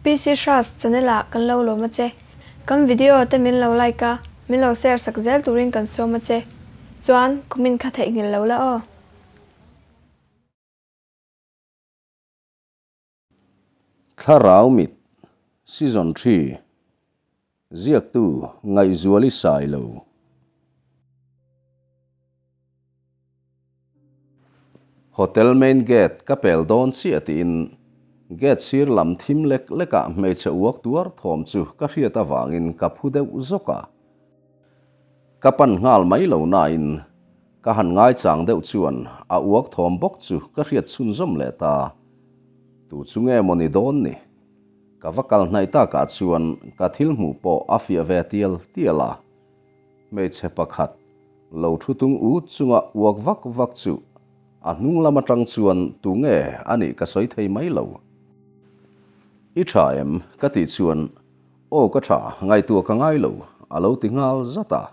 PC Hras channel ah kan lo lawm a che. Kan video te min lo like a, min lo share sak zel turin kan sawm a che. Chuan comment kha theihnghilh lo la aw. Thlarau Mit, Season xii, Ziaktu Ngaihzuali Sailo. Hotel main gate ka pel dawn chiah tiin gate sir lam thim lek lekah hmeichhe uak tuar thawm chu ka hriat avangin ka phu deuh zawk a. Ka pan nghal mai lo nain ka han ngaichang deuh chuan a uak thawm bawk chu ka hriat chhunzawm leh ta. Tu chu nge maw ni dawn ni? Ka va kal hnaih takah chuan ka thil hmuh pawh a fiah ve tial tial a. Hmeichhe pakhat lo thu tung ut chunga uak vak vak chu a hnung lam atang chuan tunge a nih ka sawi thei mai lo. I tha em? ka tih chuan Aw ka tha, ngaihtuah ka ngai lo a lo ti nghal zat a.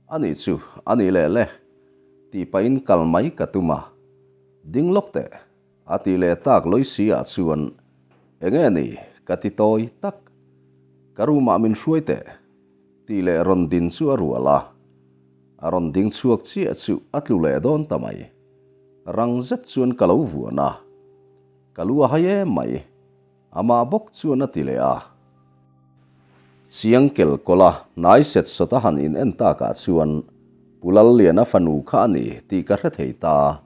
A nih chu, a nih leh le tih pahin kal mai ka tum a. Ding lawk teh a tih leh tak Loisi ah chuan Enge ni? ka ti tawi tak. Ka room ah min hruai teh. Tih leh rawn din chu a rual a, a rawn ding chhuak chiah chu a tlu leh dawn ta mai. Rang zet chuan ka lo vuan a, ka lu a hai em mai, amah bawk chuan a ti leh a. Chiang kel kawlh a hnai set sawt a han in en takah chuan Pu Lalliana fanu kha a ni tih ka hre thei ta.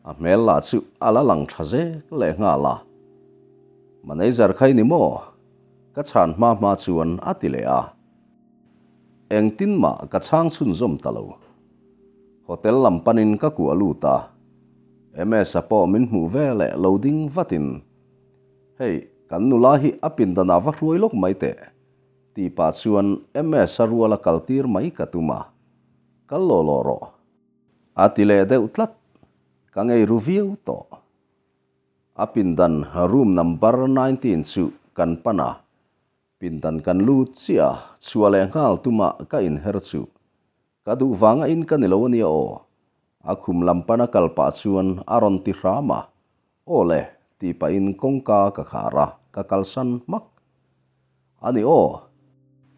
A hmel lah chu a la lang tha zek leh nghal a. Manager kha i ni maw? Ka chhan hma hma chuan a ti leh a. Engtin mah ka chhang chhunzawm ta lo. Hotel lam panin ka kuah lut a. MS-a pawh min hmuh ve leh lo ding vatin, Hei, kan nula hi a pindanah va hruai lawk mai teh, tih pah chuan MS-a ruala kaltir mai ka tum a. Kal law law rawh. A ti leh deuh tlat. Ka ngei ru viau tawh. A pindan room number 19 chu kan pan a, pindan kan lut chiah a, chhuah leh nghal tumah ka inher chu. Ka duh vanga in ka ni lo ania aw. A khum lam pana kal pah chuan a rawn ti hram a, Aw le, tih pahin kawngka ka khar a, ka kalsan hmak. A ni aw,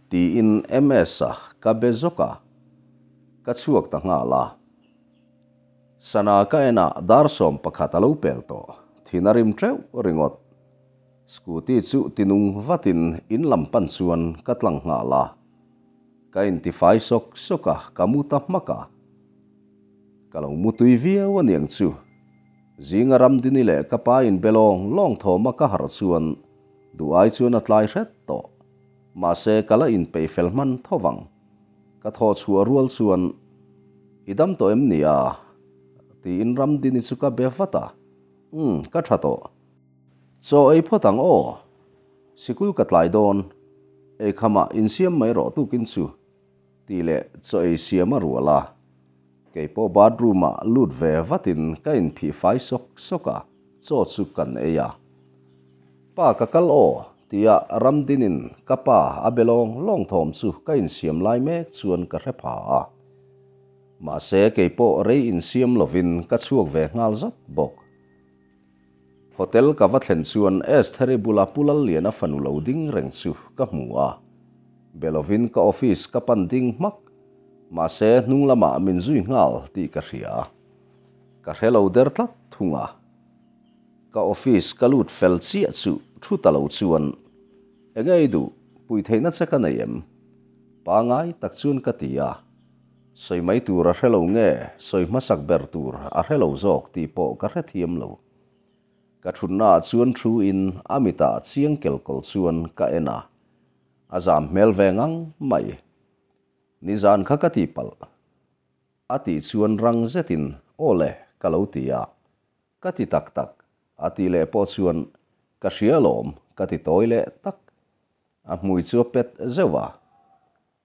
tiin MS-a ka be zawk a, ka chhuak ta nghal a. Sana ka en a, dar 11 a lo pel tawh, thin a rim teuh ringawt. Scooty chu tinung vatin in lam pan chuan ka tlang nghal a. Ka intifai sawk sawk a, ka mu ta hmak a. Ka lo mu tui viau aniang chu. Zinga Ramdini leh ka pa in be lawng lawng thawma ka harh chuan duh ai chuan a tlai hret tawh. Mahse ka la inpeih fel hman tho vang. Ka thawh chhuah rual chuan I dam tawh em ni a? tiin Ramdini chu ka be vat a. Umm, ka tha tawh. Chaw ei phawt ang aw. Sikul ka tlai dawn. Eikhamah insiam mai rawh tukin chu. Tih leh chaw ei siam a rual a, kei pawh bathroom ah lut ve vatin ka inphih fai sawk sawk a, chaw chu kan ei a. Pa ka kal aw tia Ramdinin ka pa a be lawng lawng thawm chu ka insiam lai mek chuan ka hre pha a. Mahse kei pawh rei insiam lovin ka chhuak ve nghal zat bawk. Hotel ka va thlen chuan Estheri bula Pu Lalliana fanu lo ding reng chu ka hmu a. Be lovin ka office ka pan ding hmak. Mahse hnung lamah min zui nghal tih ka hria. Ka hre lo der tlat thung a. Ka office ka lut fel chiah chu thu ta lo chuan, Enge i duh? Pui theihna che ka nei em? Pangai tak chuan ka ti a. Sawi mai tur a hre lo nge, sawi hmasak ber tur a hre lo zawk tih pawh ka hrethiam lo. Ka thutnaah chuan thu in a mitah chiang kelkawl chuan ka en a, a zam hmel ve ngang mai. Nizan kha ka tihpalh. A tih chuan rang zetin aw le ka lo ti a, ka ti tak tak a tih leh pawh chuan ka hria alawm ka ti tawi leh tak. A hmui chu a pet zeuh a.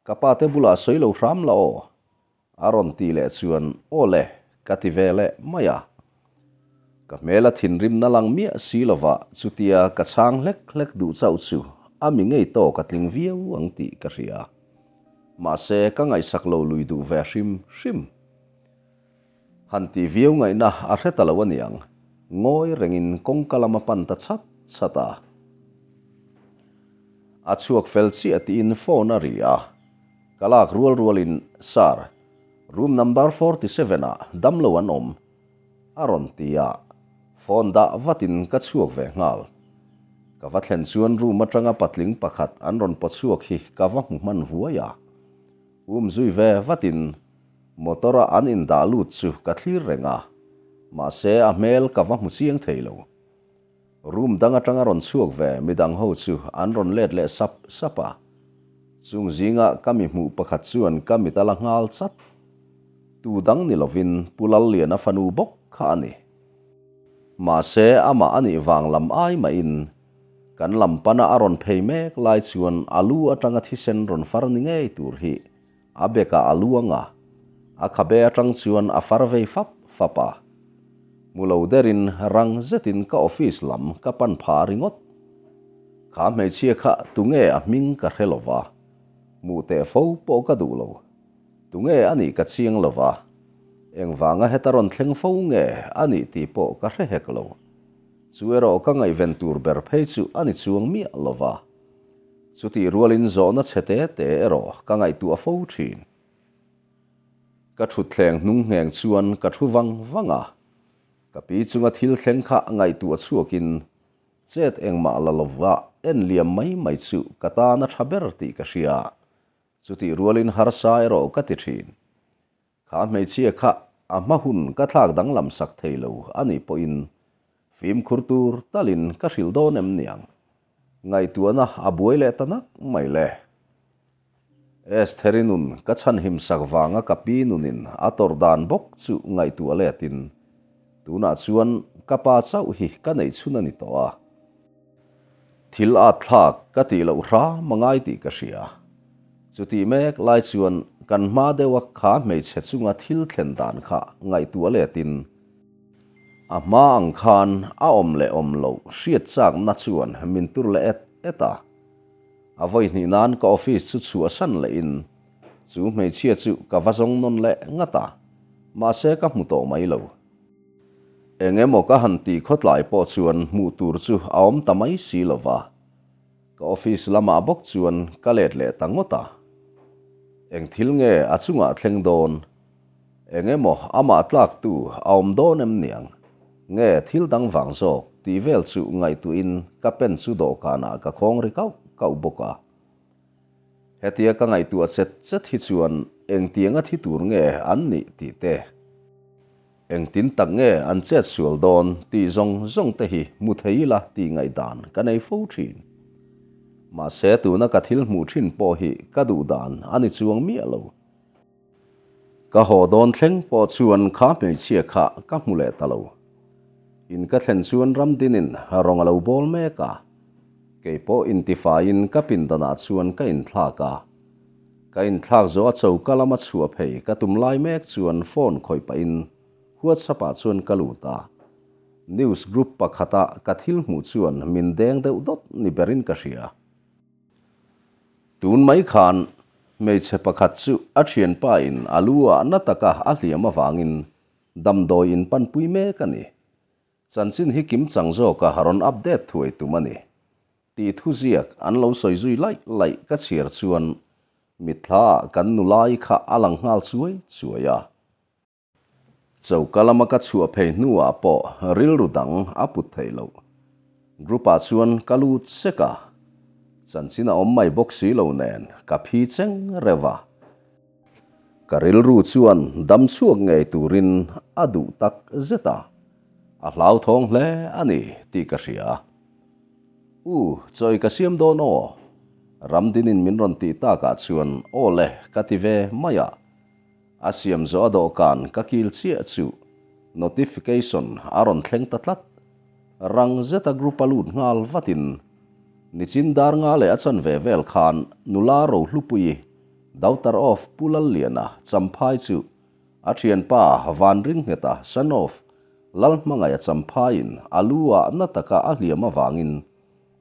Ka pa te bulah sawi lo hram la aw, a rawn tih leh chuan aw le ka ti ve leh mai a. Ka hmel a thinrimna lang miah si lova chutia ka chhang hlek hlek duh chauh chu a mi ngei tawk a tling viau ang tih ka hria. Mahse ka ngaihsak lo lui duh ve hrim hrim. Han tih viau ngaihna a hre ta lo aniang, ngawi rengin kawngka lam a pan ta chat chat a. A chhuak fel chiah tiin phone a ri a, ka lak rual rualin, Sir, room number 47 ah damlo an awm, a rawn ti a, phone dah vatin ka chhuak ve nghal. Ka va thlen chuan room atanga patling pakhat an rawn paw chhuak hi ka va hmu hman vuai a. Um zui ve vatin motor a an indah lut chu ka thlir reng a, mahse a hmel ka va hmu chiang thei lo. Room dang atanga rawn chhuak ve midang ho chu an rawn let leh sap sap a, chung zinga ka mi hmuh pakhat chuan ka mit a la nghal chat. Tu dang ni lovin Pu Lalliana fanu bawk kha a ni. Mahse amah a nih vang lam ai mahin kan lam pana a rawn phei mek lai chuan a lu atanga thisen rawn far ni ngei tur hi a bekah a luang a, a khabe atang chuan a far vei fap fap a. Hmu lo derin rang zetin ka office lam ka pan pha ringawt. Kha hmeichhia kha tunge a hming ka hre lova, hmuh teh fo pawh ka duh lo. Tunge a nih ka chiang lo va, engvanga heta rawn thleng fo nge a nih tih pawh ka hre hek lo. Chu erawh ka ngaihven tur ber phei chu a ni chuang miah lo va. Chutih rualin zawhna chhe te te erawh ka ngaihtuah fo thin. Ka thutthleng hnung ngheng chuan ka thu vang vang a, ka pi chunga thil thleng kha ngaihtuah chhuakin chet engmah la lova en liam mai mai chu ka tan a tha ber tih ka hria. Chutih rualin harsa erawh ka ti thin. Kha hmeichhia kha a hma hun ka thlak danglam sak thei lo a nih pawhin fimkhur tur talin ka hrilh dawn em niang? Ngaihtuahna a buai leh ta nak mai le. Estheri nun ka chhanhim sak vanga ka pi nunin a tawrh dan bawk chu ngaihtuah letin tunah chuan ka pa chauh hi ka neih chhun a ni tawh a. Thil at thlak ka tih loh hram a ngai tih ka hria. Chutih mek lai chuan kan hma deuha kha hmeichhe chunga thil thlen dan kha ngaihtuah letin a hma ang khan a awm leh awm loh hriat chakna chuan min tur leh et et a. A vawi hnih nan ka office chu chhuahsan lehin chu hmeichhia chu ka va zawng nawn leh ngat a, mahse ka hmu tawh mai lo. Eng emaw ka han tih khawtlai pawh chuan hmuh tur chu a awm ta mai si lo va, ka office lamah bawk chuan ka let leh ta ngawt a. Eng thil nge a chungah thleng dawn? Eng emaw amah tlaktu a awm dawn em niang? Nge thil dang vang zawk tih vel chu ngaihtuahin ka pen chu dawhkanah ka khawng ri kauh kauh bawk a. Hetia ka ngaihtuah chet chet hi chuan engtianga thi tur nge an nih tih te. Engtin tak nge an chet sual dawn tih zawng zawng te hi hmu thei ila tih ngaihdan ka nei fo thin. Mahse tuna ka thil hmuh thin pawh hi ka duh dan a ni chuang miah lo. Ka haw dawn thleng pawh chuan kha hmeichhia kha ka hmu leh ta lo. In ka thlen chuan Ramdinin rawng a lo bawl mek a, kei pawh intifaiin ka pindanah chuan ka inthlak a. Ka inthlak zawh a choka lama chhuah phei ka tum lai mek chuan phone khawih pahin WhatsApp ah chuan ka lut a. News group pakhata ka thil hmuh chuan min deng deuh dawt ni berin ka hria. Tun mai khan hmeichhe pakhat chu a thianpa in a lu ah na taka a hliam avangin damdawi in panpui mek a ni. Chanchin hi kim chang zawka rawn update thuai tum a ni. Tih thuziak an lo sawi zui laih laih ka chhiar chuan mitthla ah kan nulai kha a lang nghal chuai chuai a. Choka lama ka chhuah phei hnuah pawh rilru dang a put theih loh. Group ah chuan ka lut sek a, chanchin a awm mai bawk si lo nen ka phi cheng reuh a. Ka rilru chuan dam chhuak ngei turin a duh tak zet a, a hlauthawng hle a ni tih ka hria. U, chawi ka siam dawn aw. Ramdinin min rawn tih takah chuan aw le ka ti ve mai a. A siam zawh a dawhkan ka kil chiah chu notification a rawn thleng ta tlat. Rang zeta group a lut nghal vatin nichin dar nga leh a chanve vel khan nula Rohlupuii, daughter of Pu Lalliana, Champhai chu a thianpa Vanringheta, son of Lalhmangaih a champhaiin a lu ah na taka a hliam avangin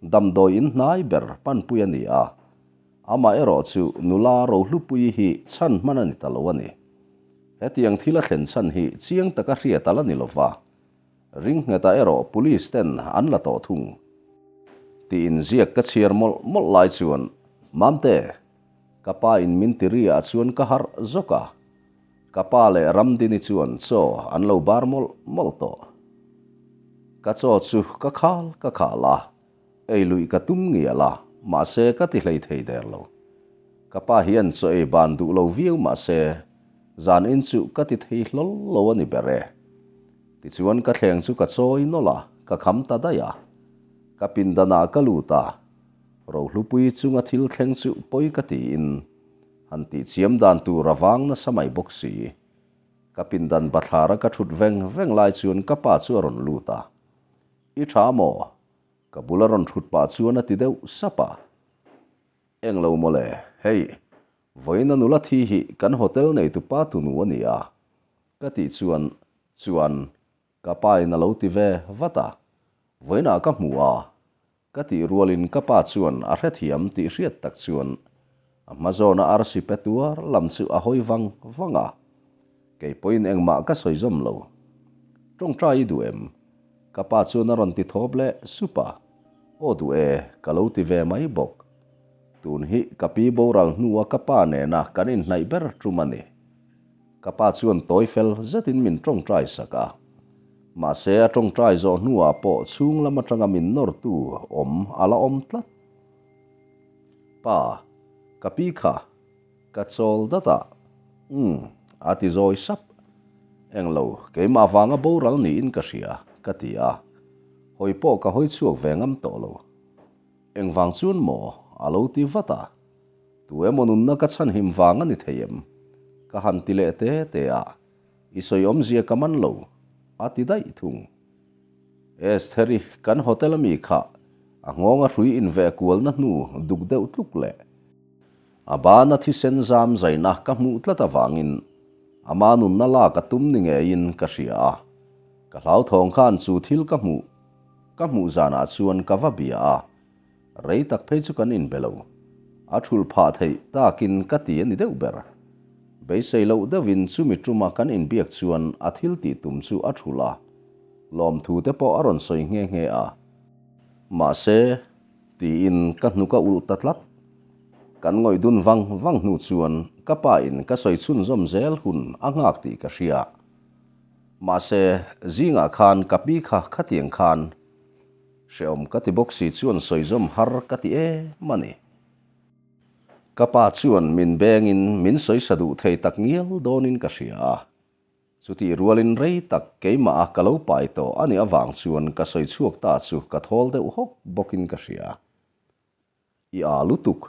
damdawi in hnai ber panpui a ni a, amah erawh chu nula Rohlupuii hi chhan hman a ni ta lo a ni. Hetiang thil a thlen chhan hi chiang taka hriat a la ni lova, ringngheta erawh police ten an la tawh thung. Tih inziak ka chhiar mawlh mawlh lai chuan, Mamte! Ka pa in min ti ri ah chuan ka harh zawk a. Ka pa leh Ramdini chuan chaw an lo bar mawlh mawlh tawh. Ka chaw chu ka khal ka khal a, ei luih ka tum ngial a, mahse ka ti hlei thei der lo. Ka pa hian chaw ei ban duh lo viau mahse zan in chu ka ti thei hlawl lo a ni ber e. Tichuan ka thleng chu ka chawi nawlh a, ka kham ta daih a. Ka pindanah ka lut a, Rohlupui chunga thil thleng chu pawi ka tiin han tihchiam dan tur a vang nasa mai bawk si. Ka pindan bathlara ka thut veng veng lai chuan ka pa chu a rawn lut a, I tha maw? Ka bul a rawn thut pah chuan a ti deuh sap a. Eng lo mawle, hei, vawiina nula thi hi kan hotel neitupa tunu a ni a, ka tih chuan chuan ka pa in a lo ti ve vat a, vawiinah ka hmu a, ka tih rualin ka pa chuan a hrethiam tih hriat tak chuan a hma zawna arsi pe tuar lam chu a hawi vang vang a, kei pawhin engmah ka sawi zawm lo. Tawngtai i duh em? Ka pa chuan a rawn ti thawp leh sup a, Aw duh e, ka lo ti ve mai bawk. Tun hi ka pi boral hnua ka pa nena kan inhnaih ber tum a ni. Ka pa chuan tawi fel zetin min tawngtai sak a. Mahse a tawngtai zawh hnuah pawh chhung lam atanga min nawrtu awm a la awm tlat. Pa, ka pi kha, ka chawl dat a. Umm, a ti zawi sap. Englo, keimah vanga boral niin ka hria, ka ti a. Hawi pawh ka hawi chhuak ve ngam tawh lo. Engvang chuan maw? a lo ti vat a. Tu emaw nunna ka chhanhim vang a ni thei em? Ka han ti leh te te a, I sawi awmzia ka man lo, a ti daih thung. Estheri, kan hotel ami kha a nghawnga hrui inveh kualna hnu duk deuh tluk leh a bana thisen zam zaina ka hmuh tlat avangin ama nunna lak a tum ni ngeiin ka hria a, ka hlauthawng khan chu thil ka hmuh ka hmuh zanah chuan ka va bia a. Rei tak phei chu kan inbe lo. A thul phah theih takin ka ti a ni deuh ber. Beisei loh deuhin chumi tuma kan inbiak chuan a thil tih tum chu a thul a. Lawmthu te pawh a rawn sawi nghe nghe a. Mahse, tiin ka hnuk a ulh ta tlat. Kan ngawih dun vang vang hnu chuan ka pa in ka sawi chhunzawm zel hun a nghak tih ka hria. Mahse, zingah khan ka pi kha khatiang khan Hrehawm ka ti bawk si chuan sawizawm har ka ti em a ni. Ka pa chuan min bengin min sawisa duh thei tak ngial dawnin ka hria a. Chutih rualin rei tak keimah a ka lo pai tawh a nih avang chuan ka sawi chhuak ta chu ka thawl deuh hawk bawkin ka hria. I aa lutuk.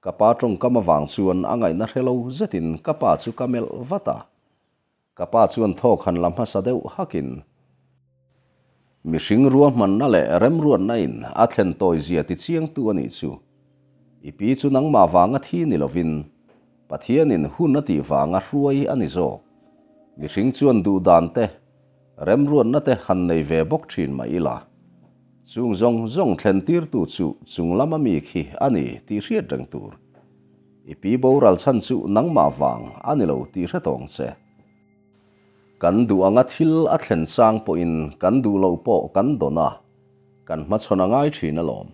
Ka pa tawngkam avang chuan a ngaihna hre lo zetin ka pa chu ka melh vat a. Ka pa chuan thawk han la hmasa deuh hakin, Mihring ruahmanna leh remruatna in a thlen tawi zia ti chiangtu a nih chu. I pi chu nangmah vanga thi ni lovin, Pathianin hun a tih vanga hruai a ni zawk. Mihring chuan duh dan te, remruatna te han nei ve bawk thin mah ila. Chung zawng zawng thlen tirtu chu chung lama mi khi a ni tih hriat reng tur. I pi boral chhan chu nangmah vang a ni lo tih hre tawng che. Kan duh anga thil a thlen chang pawhin kan duh loh pawh kan dawn a, kan hmachhawn a ngai thin alawm.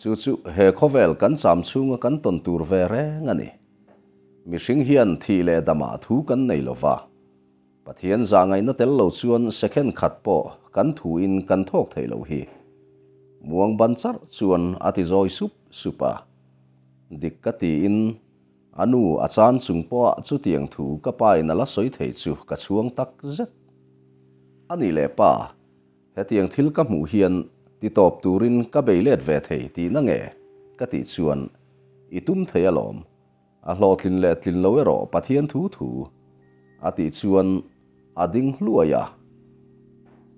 Chu chu he khawvel kan cham chhunga kan tawn tur ve reng a ni. Mihring hian thih leh damah thu kan nei lo va, Pathian zahngaihna tel lo chuan second khat pawh kan thuin kan thawk thei lo hi. Muang ban charh chuan a ti zawi sup sup a. Dik ka tiin a nu a chan chung pawha chutiang thu ka pa in a la sawi thei chu ka chhuang tak zet. A nih leh pa, hetiang thil ka hmuh hian ti tawp turin ka bei let ve thei tihna nge? ka tih chuan i tum thei alawm, a hlawhtlin leh tlin lo erawh Pathian thu thu a tih chuan a ding hluai a.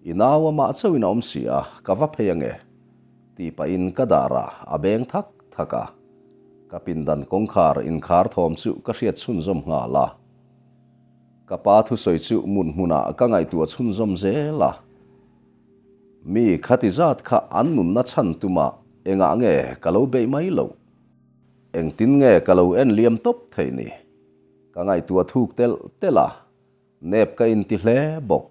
I nau amah chauhin a awm si a, ka va phei ange. Tih pahin ka darah a beng thak thak a, ka pindan kawngkhar inkhar thawm chu ka hriat chhunzawm nghal a. Ka pa thusawi chu mut hmunah ka ngaihtuah chhunzawm zel a. Mi khati zat kha an nunna chhan tumah engah nge ka lo beih mai loh? Engtin nge ka lo en liam tawp theih ni? Ka ngaihtuah thuk telh telh a, nep ka inti hle bawk.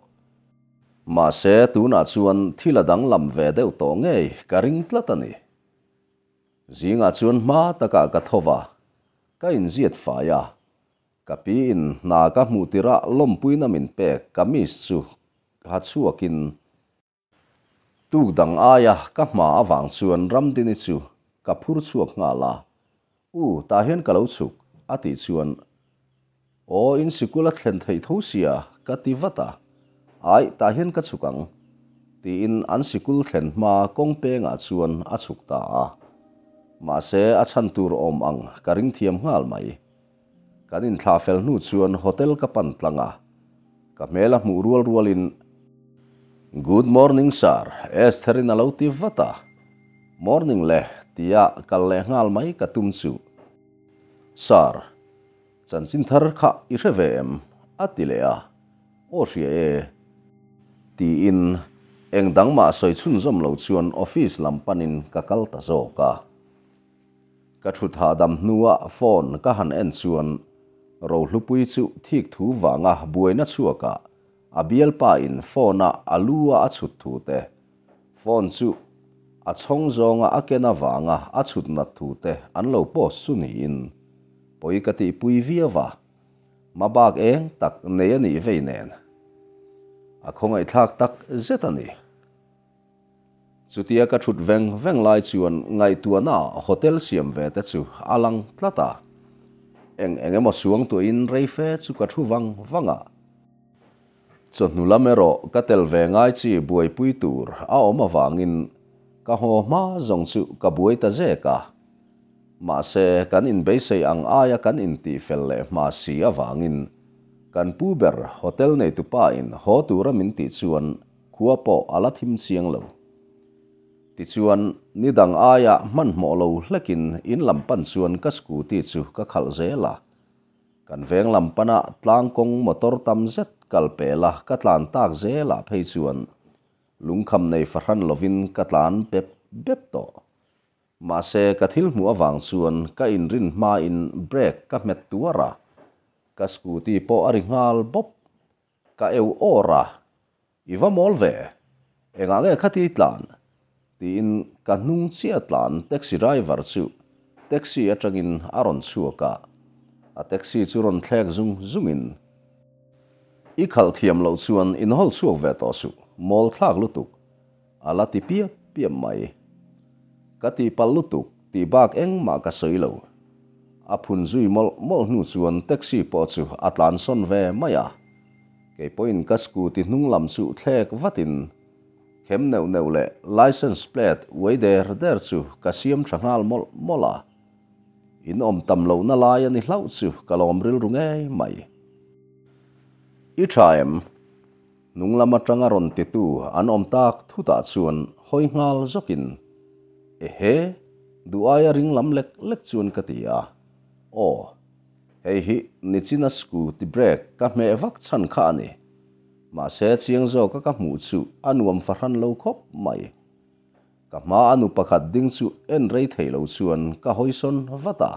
Mahse, tunah chuan thil a danglam ve deuh tawh ngei ka ring tlat a ni. Zingah chuan hma takah ka tho va, ka inziat fai a. Ka pi in hna ka hmuh tirh ah lawmpuina min pek kamis chu ha chhuakin Tuk dang aia ka hma avang chuan Ramdini chu ka phur chhuak nghal a, U, tah hian ka lo chhuk, a tih chuan, Aw, in sikul a thlen theih tho sia, ka ti vat a, Aih, tah hian ka chhuk ang, tiin an sikul thlen hma kawng pengah chuan a chhuk ta a. Mahse, a chhan tur awm ang ka ring thiam nghal mai. Kan inthlah fel hnu chuan hotel ka pan tlang a, ka hmel a hmuh rual rualin, Good morning sir, Esther-in a lo ti vat a. Morning le, tia kal leh nghal mai ka tum chu. Sir, chanchin thar kha i hre ve em? a ti leh a, Aw hria e. Tiin eng dang mah sawi chhunzawm lo chuan office lam panin ka kal ta zawk a. Ka thut hahdam hnua phone ka han en chuan Rohlupui chu thik thu vanga buaina chhuakah a bialpa in phone a a lu a a chhut thu te, phone chu a chhawng zawnga a ken avanga a chhut nat thu te an lo post chu niin pawi ka tihpui viau a, hmabak eng tak nei a nih vei nen a khawngaihthlak tak zet a ni. Chutia ka thut veng veng lai chuan ngaihtuahna hotel siam ve te chu a lang tlat a. Eng eng emaw suang tuahin rei fe chu ka thu vang vang a. Chawhnu lam erawh ka tel ve ngai chi buaipui tur a awm avangin ka haw hma zawng chu ka buai ta zek a. Mahse kan inbeisei ang aia kan intihfel leh hma si avangin kan pu ber hotel neitupa in haw tura min tih chuan Khua pawh a la thim chiang lo. Tichuan, ni dang aia hmanhmawh lo hlekin in lam pan chuan ka scooty chu ka khalh zel a. Kan veng lam pana tlang kawng motor tam zet kal pela ka tlan tak zelah phei chuan lungkham nei fahran lovin ka tlan bep bep tawh. Mahse, ka thil hmuh avang chuan ka inrin hmain brake ka hmet tuar a, ka scooty pawh a ri nghal bawp. Ka eu awr a, I va mawl ve, engah nge khati tlan? tiin ka hnung chiah tlan taxi driver chu taxi atangin a rawn chhuak a, a taxi chu rawn thlek zung zungin, I khalh thiam loh chuan inhawl chhuak ve tawh suh, mawl thlak lutuk, a la ti piap piap mai. Ka tihpalh lutuk tih bak engmah ka sawi lo. A phun zui mawlh mawlh hnu chuan taxi pawh chu a tlansawn ve mai a. Kei pawhin ka scooty hnung lam chu thlek vatin khem neuh neuh leh licence plate uai der der chu ka siam tha nghal mawlh mawlh a. In awm tam lohna lai a ni hlauh chu ka lawm rilru ngei mai. I tha em? Hnung lam atanga rawn titu an awm tak thutah chuan hawi nghal zawkin, Ehe, duh aia ring lam lek lek chuan ka ti a. Aw, hei hi nichina scooty brake ka hmeh vak chhan kha a ni. Mahse chiang zawka ka hmuh chu a nuam fahran lo khawp mai. Ka hma a nu pakhat ding chu en rei thei lo chuan ka hawisawn vat a.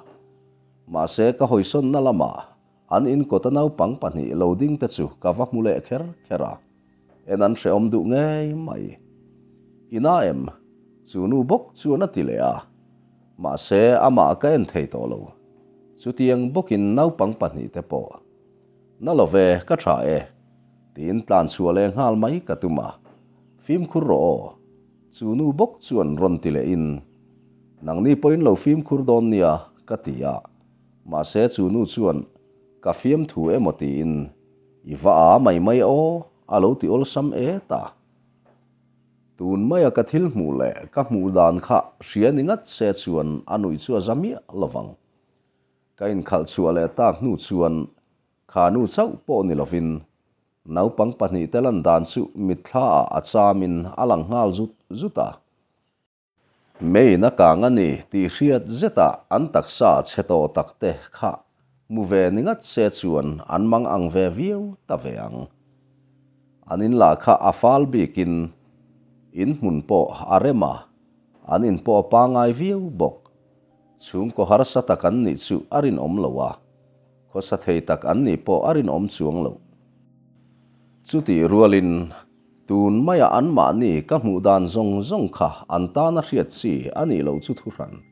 Mahse ka hawisawnna lamah An in kawta naupang pahnih lo ding te chu ka va hmu leh kher kher a, en an hrehawm duh ngei mai. Ina em? Chu nu bawk chuan a ti leh a, mahse amah ka en thei tawh lo. Chutiang bawkin naupang pahnih te pawh. Na lo ve, ka tha e, tiin tlan chhuah leh nghal mai ka tum a, fimkhur rawh aw. Chu nu bawk chuan rawn ti lehin, Nangni pawhin lo fimkhur dawn nia, ka ti a. Mahse chu nu chuan ka fiamthu emaw tiin i va a mai mai aw a lo ti awlsam et a. Tun maia ka thil hmuh leh ka hmuh dan kha hria ni ngat se chuan a nuih chu a za miah lovang. Ka inkhalh chhuah leh tak hnu chuan kha nu chauh pawh ni lovin naupang pahnihte lan dan chu mitthlaah a chamin a lang nghal zut zut a. Main a kang a ni tih hriat zetah an taksa chhe tawh tak te kha mu ve ni ngat se chuan an mang ang ve viau ta ve ang. An in lah kha a fal bikin in hmun pawh a rem a, an in pawh a pangai viau bawk. Chhungkaw harsa tak an nih chu a rinawm lo a, khawsa thei tak an nih pawh a rinawm chuang lo. Chutih rualin Tun maia anmahni ka hmuh dan zawng zawng kha an tana hriat chi a nih loh chu thuhran.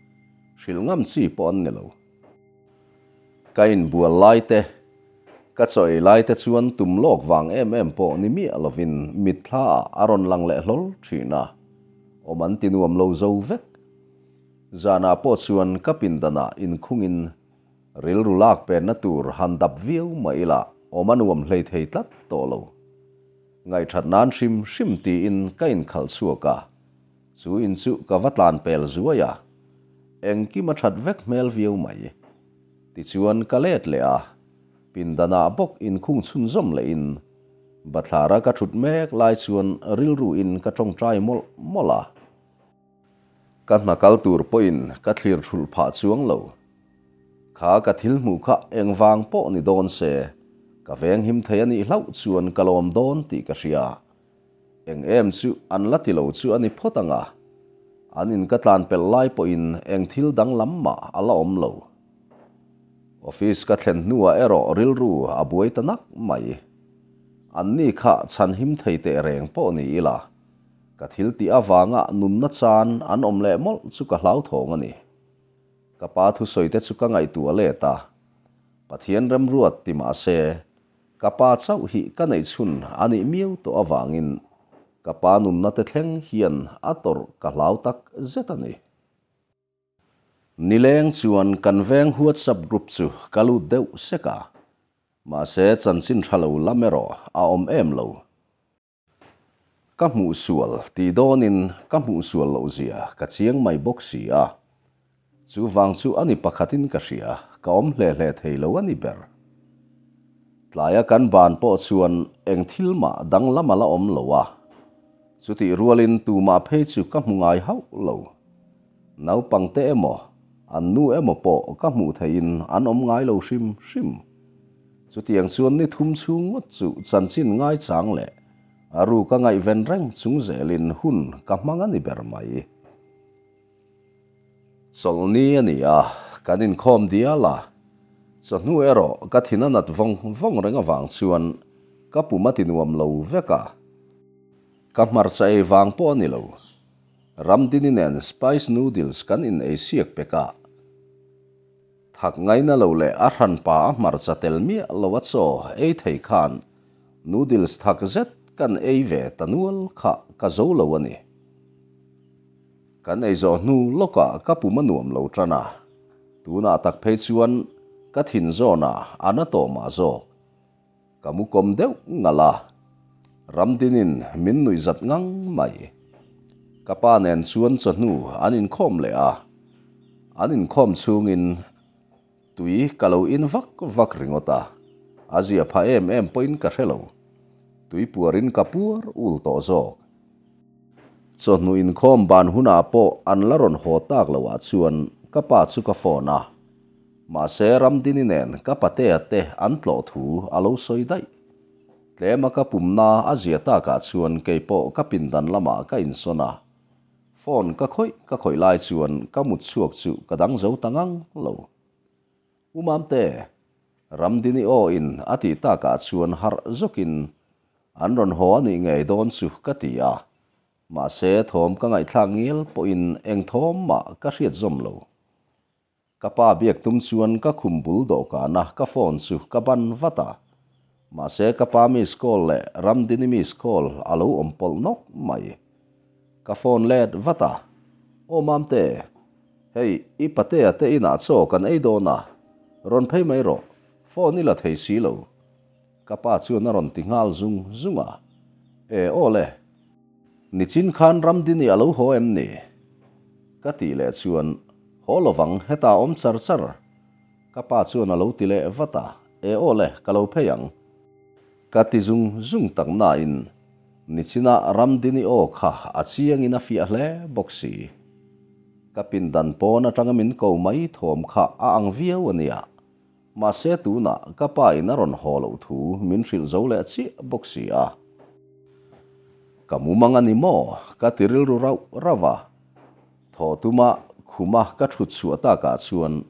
Hrilh ngam chi pawh an ni lo. Ka inbual lai te, ka chaw ei lai te chuan tum lawk vang em em pawh ni miah lovin mitthla ah a rawn lang leh hlawl thin a, awm an ti nuam lo zo vek. Zanah pawh chuan ka pindanah inkhungin rilru lak penna tur han dap viau mah ila awm a nuam hlei thei tlat tawh lo. Ngaihthat nan hrim hrim tiin ka inkhalh chhuak a, chu in chu ka va tlan pel zuai a, engkim a that vek hmel viau mai. Tichuan ka let leh a, pindanah bawk inkhung chhunzawm lehin bathlara ka thut mek lai chuan rilru in ka tawngtai mawlh mawlh a. Ka hna kal tur pawhin ka thlir thulh phah chuang lo. Kha ka thil hmuh kha engvang pawh ni dawn se, ka venghim thei a nih hlauh chuan ka lawm dawn tih ka hria. Eng em chu an la ti lo chu a ni phawt ang a. An in ka tlan pelh lai pawhin eng thil danglam mah a la awm lo. Office ka thlen hnuah erawh rilru a buai ta nak mai. Anni kha chhanhim thei teh reng pawh ni ila. Ka thil tih avanga nunna chan an awm leh mawlh chu ka hlauthawng a ni. Ka pa thusawi te chu ka ngaihtuah let a, Pathian remruat ti mah se, ka pa chauh hi ka neih chhun a nih miau tawh avangin ka pa nunna te thleng hian a tawrh ka hlau tak zet a ni. Nileng chuan kan veng WhatsApp group chu ka lut deuh sek a, mahse chanchin tha lo lam erawh a awm em lo. Ka hmuh sual tih dawnin ka hmuh sual loh zia ka chiang mai bawk si a. Chu vang chu a ni pakhatin ka hria, ka awm hle hle thei lo a ni ber. Tlaia kan ban pawh chuan eng thil mah danglam a la awm lo a. Chutih rualin tumah phei chu ka hmu ngai hauh lo. Naupangte emaw, an nu emaw pawh ka hmuh theihin an awm ngai lo hrim hrim. Chutiang chuan ni thum chhung ngawt chu chanchin ngaichang leh a ru ka ngaihven reng chung zelin hun ka hmang a ni ber mai. Chawlhni a ni a, kan inkhawm dial a, chawhnu erawh ka thin a nat vawng vawng reng avang chuan ka pum a ti nuam lo vek a. Ka hmarcha ei vang pawh a ni lo. Ramdini nen spice noodles kan in ei siak pek a. Thak ngaina lo leh a hranpa a hmarcha tel miah lo a chaw ei thei khan noodles thak zet kan ei ve ta nual kha ka zo lo a ni. Kan ei zawh hnu lawkah ka pum a nuam lo tan a, tunah tak phei chuan ka thin zawnah a na tawh mah zawk. Ka mu kawm deuh ngalh a, Ramdinin min nuih zat ngang mai. Ka pa nen chuan chawhnu an inkhawm leh a, an inkhawm chhungin tui ka lo in vak vak ringawt a, a zia pha em em pawhin ka hre lo. Tui puarin ka puar ul tawh zawk. Chawhnu inkhawm ban hunah pawh an la rawn haw tak loh ah chuan ka pa chu ka phone a, mahse Ramdini nen ka patea te an tlawh thu a lo sawi daih. Tlema ka pumna a zia takah chuan keipawh ka pindan lamah ka insawn a, phone ka khawih ka khawih lai chuan ka mut chhuak chu ka dang zo ta ngang lo. U Mamte, Ramdini aw in a tih takah chuan harh zawkin an rawn haw a nih ngei dawn chu ka ti a, mahse thawm ka ngaihthlak ngial pawhin eng thawm mah ka hriat zawm lo. Ka pa biak tum chuan ka khum bul dawhkana ka phone chu ka ban vat a, mahse ka pa miss call leh Ramdini miss call a lo awm pawlh nawk mai. Ka phone let vat a, Aw Mamte, hei i patea te inah chaw kan ei dawn a, rawn phei mai rawh, phone i la thei si lo. Ka pa chuan a rawn ti nghal zung zung a, E aw le, nichin khan Ramdini a lo haw em ni? Ka tih leh chuan, Haw lovang, hetah awm char char. Ka pa chuan a lo ti leh vat a, E aw le, ka lo phei ang. Ka ti zung zung tak nain nichina Ramdini aw kha a chiangin a fiah hle bawk si. Ka pindan pawn atanga min ko mai thawm kha a ang viau a nia. Mahse tunah ka pa in a rawn haw loh thu min hrilh zo leh chiah bawk si a. Ka mumang a ni maw? Ka ti rilru rauh rauh a. Thaw tuma khuma ka thut chhuah takah chuan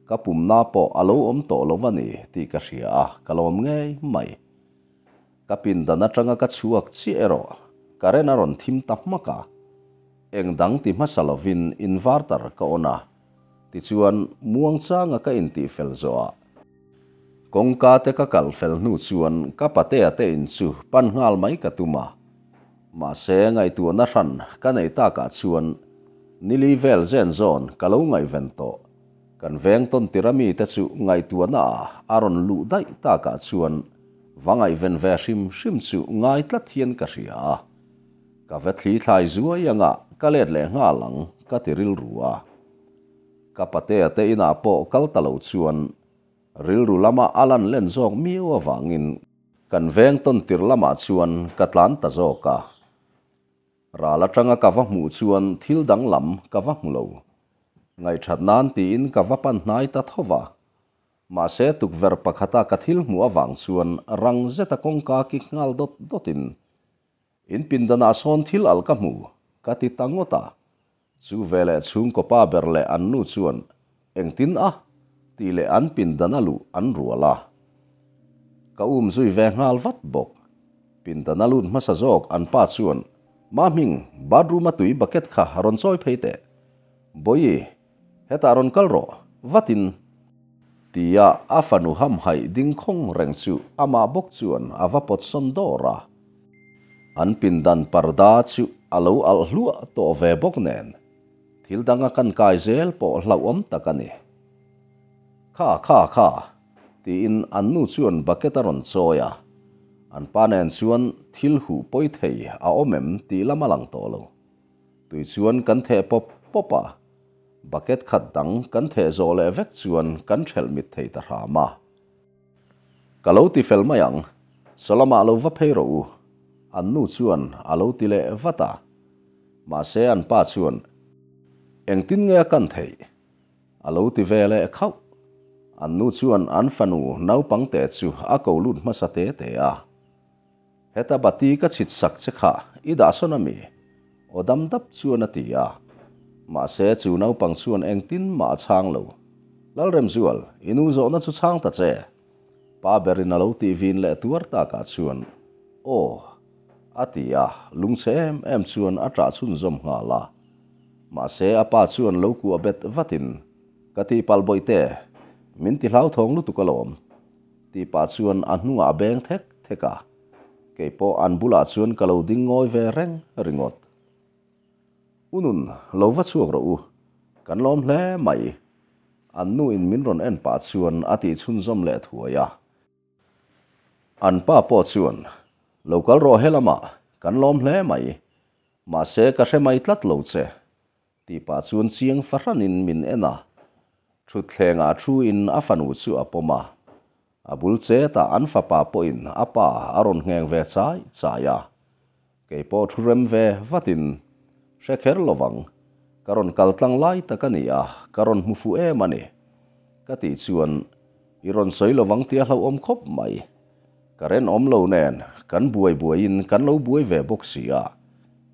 ka pumna pawh a lo awm tawh lo a ni tih ka hria a, ka lawm ngei mai. Ka pindan atanga ka chhuak chiah erawh current a rawn thim ta hmak a, eng dang ti hmasa lovin inverter ka on a. Tichuan, muangchanga ka intihfel zawhah kawngka te ka kalh fel hnu chuan ka patea te in chu pan nghal mai ka tum a. Mahse, ngaihtuahna hran ka neih takah chuan nili vel zen zawn ka lo ngaihven tawh. Kan veng tawn tir a mite chu ngaihtuahna ah a rawn luh daih takah chuan va ngaihven ve hrim hrim chu ngai tlat hian ka hria a. Ka va thli thlai zuai anga ka let leh nghal ang ka ti rilru a. Ka patea te inah pawh kal ta lo chuan rilru lama a lan len zawk miau avangin kan veng tawn tirh lamah chuan ka tlan ta zawk a. Ral atanga ka va hmuh chuan thil danglam ka va hmu lo. Ngaihthat nan tiin ka va pan hnai ta tho va. Mahse tukverh pakhata ka thil hmuh avang chuan rang zeta kawngka kik nghal dawt dawtin In pindanah sawn thil alh ka hmu, ka ti ta ngawt a. Chu veleh chhungkaw pa ber leh an nu chuan engtin a? tih leh an pindan a luh an rual a. Ka um zui ve nghal vat bawk. Pindan a lut hmasa zawk an pa chuan, Mahming, bathroom a tui bucket kha rawn chawi phei teh. Bawihi, hetah rawn kal rawh, vatin. Tia a fanu hamhaih ding khawng reng chu amah bawk chuan a va pawt sawn dawr a. An pindan parda chu a lo alh hluah tawh ve bawk nen, thil danga kan kai zel pawh hlauhawm tak a ni. Kha kha kha, tiin an nu chuan bucket a rawn chawi a, an pa nen chuan thil huh pawi thei a awm em tih lam a lang tawh lo. Tui chuan kan theh pawp pawp a, bucket khat dang kan theh zawh leh vek chuan kan ṭhelh mit thei ta hram a. Ka lo ti fel mai ang, Saw lamah lo va phei rawh u, an nu chuan a lo ti leh vat a. Mahse an pa chuan, Engtin nge a kan theih? A lo ti ve leh khauh. An nu chuan an fanu naupangte chu a ko lut hmasa te te a. Heta bati ka chhit sak che kha i dah sawn ami? Aw dam dap chuan a ti a. Mahse chu naupang chuan engtin mah a chhang lo. Lalremzual, i nu zawhna chu chhang ta che. Pa berin a lo tih vin leh tuar takah chuan, Aw. A ti a, lungchhe em em chuan a ṭah chhunzawm nghal a. Mahse a pa chuan lo kuah bet vatin, Ka tihpalh bawihte, min ti hlauthawng lutuk alawm. Tih pah chuan a hnungah a beng thek thek a, kei pawh an bulah chuan ka lo ding ngawi ve reng ringawt. U Nun, lo va chhuak rawh u, kan lawm hle mai, an nu in min rawn en pah chuan a tih chhunzawm leh thuai a. An pa pawh chuan, Lo kal rawh helamah, kan lawm hle mai, mahse ka hre mai tlat lo che, Tih pah chuan chiang fahranin min en a, thutthlengah thu in a fanu chu a pawm a. A bul chetah an fapa pawhin a pa a rawn ngheng ve chai chai a. Kei pawh thu rem ve vatin, Hre kher lovang, ka rawn kal tlang lai tak a ni a, ka rawn hmu fuh em a ni. Ka tih chuan, I rawn sawi lovang tih a hlauhawm khawp mai. Ka renawm lo nen kan buai buaiin kan lo buai ve bawk si a,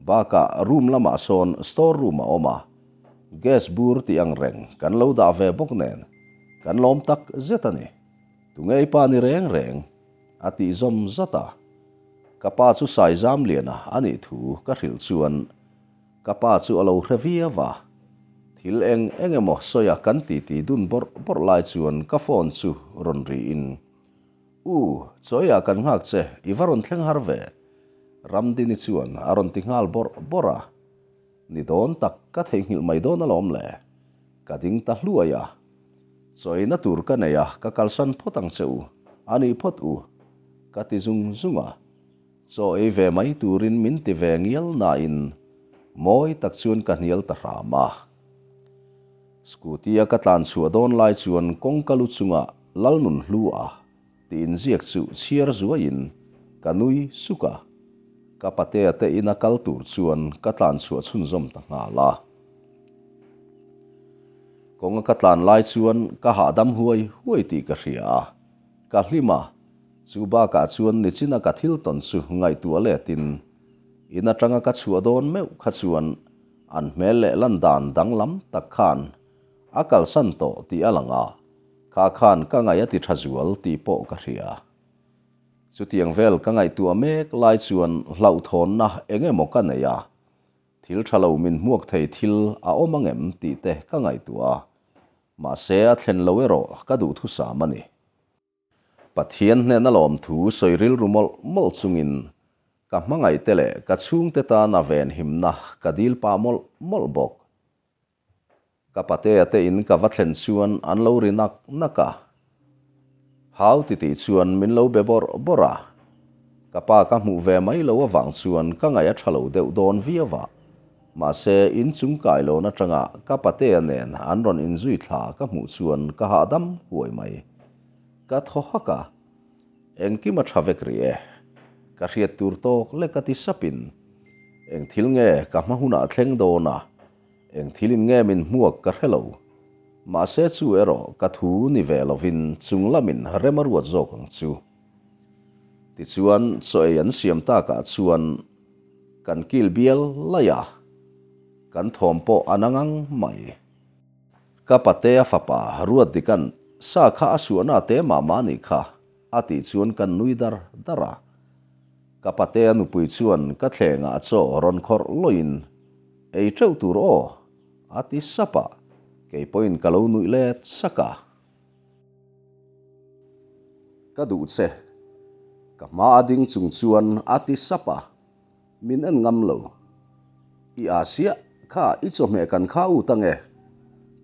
bakah room lamah sawn store room a awm a, gas bur tih ang reng kan lo dah ve bawk nen kan lawm tak zet a ni. Tunge i pa ni reng reng? a tih zawm zat a. Ka pa chu Saizamliana a nih thu ka hrilh chuan ka pa chu a lo hre viau a, thil eng eng emaw sawi a kan titi dun bawrh bawrh lai chuan ka phone chu rawn riin U, chawiah kan nghak che, i va rawn thleng har ve. Ramdini chuan a rawn ti nghal bawrh bawrh a. Ni dawn tak, ka theihnghilh mai dawn alawm le. Ka ding ta hluai a. Chawina tur ka nei a, ka kalsan phawt ang che u, a nih phawt u, ka ti zung zung a. Chaw ei ve mai turin min ti ve ngial nain mawi tak chuan ka hnial ta hram a. Scooty-a ka tlan chhuah dawn lai chuan kawngka lu chunga Lalnunhlua tih inziak chu chhiar zuaiin ka nui suk a, ka patea te ina kal tur chuan ka tlan chhuah chhunzawm ta nghal a. Kawnga ka tlan lai chuan ka hahdam huai huai tih ka hria a, ka hlim a, chu bakah chuan nichina ka thil tawn chu ngaihtuah letin in atanga ka chhuah dawn meuh kha chuan An hmel leh lan dan danglam tak khan a kalsan tawh tih a lang a, kha khan ka ngaih a ti tha zual tih pawh ka hria. Chutiang vel ka ngaihtuah mek lai chuan hlauhthawnna eng emaw ka nei a, thil tha lo min hmuak thei thil a awm angem tih te ka ngaihtuah a. Mahse a thlen lo erawh ka duhthusam a ni. Pathian hnena lawmthu sawi rilru mawlh mawlh chungin ka hmangaihte leh ka chhungte tana venhimna ka dil pah mawlh mawlh bawk. Ka patea te in ka va thlen chuan an lo ri nak nak a. Hau titih chuan min lo be bawrh bawrh a. Ka pa ka hmuh ve mai lo avang chuan ka ngaih a tha lo deuh dawn viau a. Mahse inchung kailawn atanga ka patea nen an rawn inzui thla ka hmuh chuan ka hahdam huai mai. Ka thaw hak a, engkim a tha vek rih e. Ka hriat tur tawk lek a ti sapin, Eng thil nge ka hma hunah thleng dawn a, eng thilin nge min hmuak ka hre lo. Mahse chu erawh ka thu ni ve lovin chung lamin rem a ruat zawk ang chu. Tichuan chaw ei an siam takah chuan kan kil bial laih a, kan thawm pawh a na ngang mai. Ka patea fapa Ruatdika'n sa kha a suahna te mah mah nih kha a tih chuan kan nui dar dar a. Ka patea nupui chuan ka thlengah chaw rawn khawrh lawiin, Ei teuh tur aw, a ti sap a, kei pawhin ka lo nuih let sak a. Ka duh che. Ka hma a ding chung chuan a ti sap a. Min en ngam lo. I aa siah, kha i chawhmeh kan kha ut ange,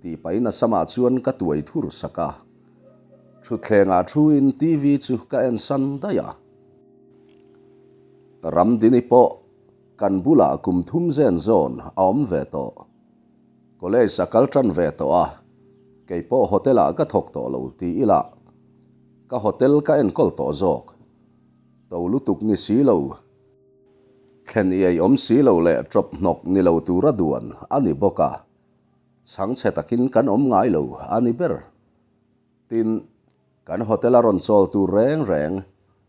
tih pahin a samah chuan ka tuai thur sak a. Thutthlengah thuin TV chu ka en san daih a. Ramdini pawh kan bulah kum thum zen zawn a awm ve tawh. College a kal tan ve tawh a, kei pawh hotel ah ka thawk tawh lo ti ila ka hotel ka enkawl tawh zawk. To lutuk ni si lo. Thlen iai awm si lo leh ṭawp hnawk ni lo tura duan a ni bawk a, chhangchhe takin kan awm ngai lo a ni ber. Tin, kan hotel a rawn chawl tur reng reng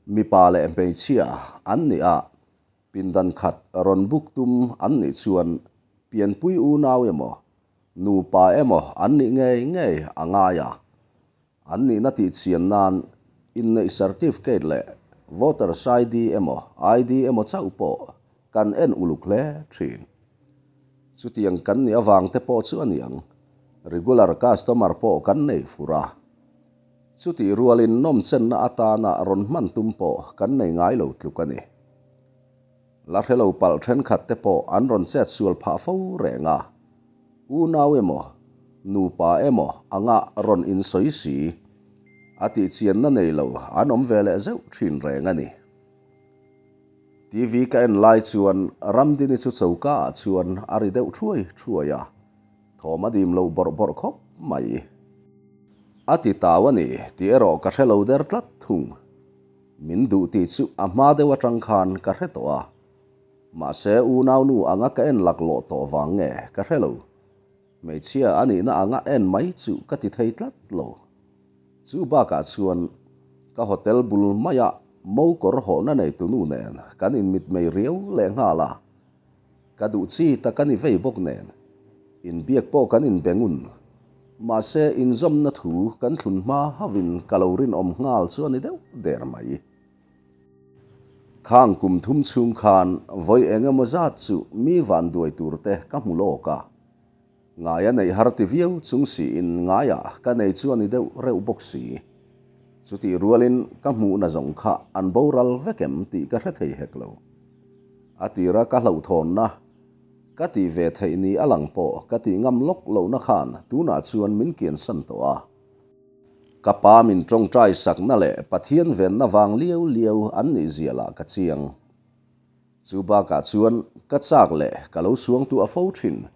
mipa leh hmeichhia an nih a, pindan khat rawn book tum an nih chuan pianpui unau emaw, nupa emaw an nih ngei ngei a ngai a. An nihna tihchian nan inneih certificate leh voters ID emaw ID emaw chauh pawh kan en uluk hle thin. Chutiang kan nih avang te pawh chu a ni ang, regular customer pawh kan nei fur a. Chutih rualin nawmchenna atana rawn hman tum pawh kan nei ngai lo tluk a ni. La hre lo palh thenkhat te pawh an rawn chet sual phah fo reng a. Unau emaw, nupa emaw anga rawn insawi si, a tihchianna nei lo an awm ve leh zeuh thin reng a ni. TV ka en lai chuan Ramdini chu choka ah chuan a ri deuh thuai thuai a, thawm a dim lo bawrh bawrh khawp mai. A ti tau a ni tih erawh ka hre lo der tlat thung. Min duh tih chu a hma deuh atang khan ka hre tawh a, mahse unaunu anga ka en laklawh tawh vang nge ka hre lo. Hmeichhia a nihna anga en mai chu ka ti thei tlat lo. Chu bakah chuan ka hotel bul maia mo kawr hawhna neitunu nen kan inmitmei riau lehnghal a. Ka duh chi tak a ni vei bawk nen, inbiak pawh kan inbe ngun. Mahse, inzawmna thu kan thlun hma hauhin ka lo rinawm nghal chu a ni deuh der mai. Khang kum thum chhung khan vawi eng emaw zat chu mi van duai tur te ka hmu lawk a. Ngai a neih har ti viau chung siin ngaiah ka nei chu a ni deuh reuh bawk si. Chutih rualin ka hmuhna zawng kha an boral vek em tih ka hre thei hek lo. A tira ka hlauhthawnna ka tih ve theih ni a lang pawh ka tih ngam lawk lohna khan tunah chuan min kiansan tawh a. Ka pa min tawngtai sakna leh Pathian venna vang liau liau an nih zia lah ka chiang. Chu bakah chuan ka chak leh ka lo suangtu a fo thin.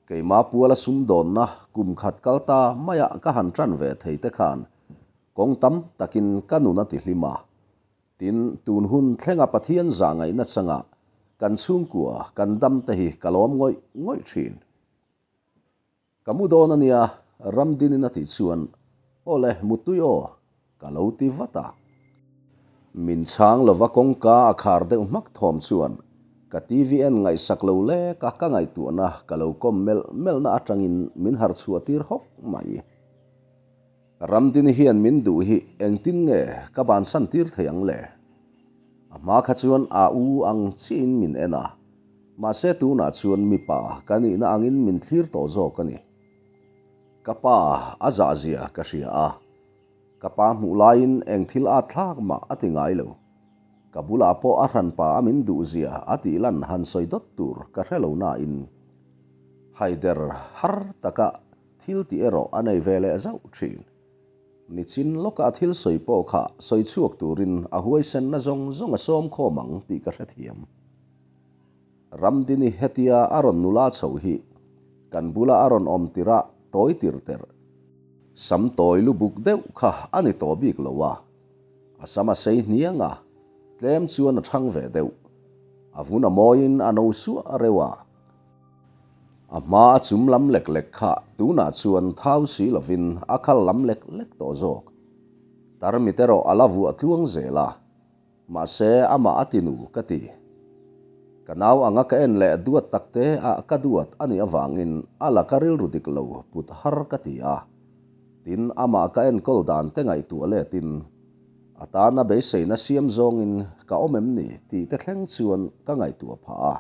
Keima puala sumdawnna kum khat kal ta maiah ka han tan ve thei te khan kawng tam takin ka nun a ti hlim a. Tin, tun hun thlenga Pathian zah ngaihna changah kan chhungkua kan dam te hi ka lawm ngawih ngawih thin. Ka mu dawn a nia, Ramdinin a tih chuan, Aw le, muttui aw, ka lo ti vat a. Min chhang lova kawngka a khar deuh hmak thawm chuan ka TV en ngaihsak lo lek a, ka ngaihtuahna ka lo kawm melh melhna atangin min harchhuah tir hawk mai. Ramdini hian min duh hi engtin nge ka bansan tir thei ang le? A hma kha chuan a u ang chiahin min en a, mahse tunah chuan mipa ka nihna angin min thlir tawh zawk a ni. Ka pa a zah zia ka hria a, ka pa hmuh laiin eng thil at thlak mah a ti ngai lo. Ka bulah pawh a hranpa a min duh zia a tih lan han sawi dawt tur ka hre lo nain haider har taka thil tih erawh a nei ve leh zauh thin. Nichin lawka a thil sawi pawh kha sawi chhuak turin a huaisenna zawng zawng a sawm khawm ang tih ka hrethiam. Ramdini hetia a rawn nula chho hi kan bula a rawn awm tirh a tawi tir terh. Sam tawi lu buk deuh kha a ni tawh bik lo a, a sam a sei hniang a, tlem chuan a thang ve deuh. A vun a mawiin a no suah reuh a. A hma a chum lam lek lek kha tunah chuan thau si lovin a khal lam lek lek tawh zawk. Tarmit erawh a la vuah tluang zel a. Mahse, amah a tinu ka ti. Ka nau anga ka en leh duat tak te ah ka duat a nih avangin a laka rilru dik lo put har ka ti a. Tin, amah ka enkawl dan te ngaihtuah letin a tana beiseina siam zawngin ka awm em ni tih te thleng chuan ka ngaihtuah phah a.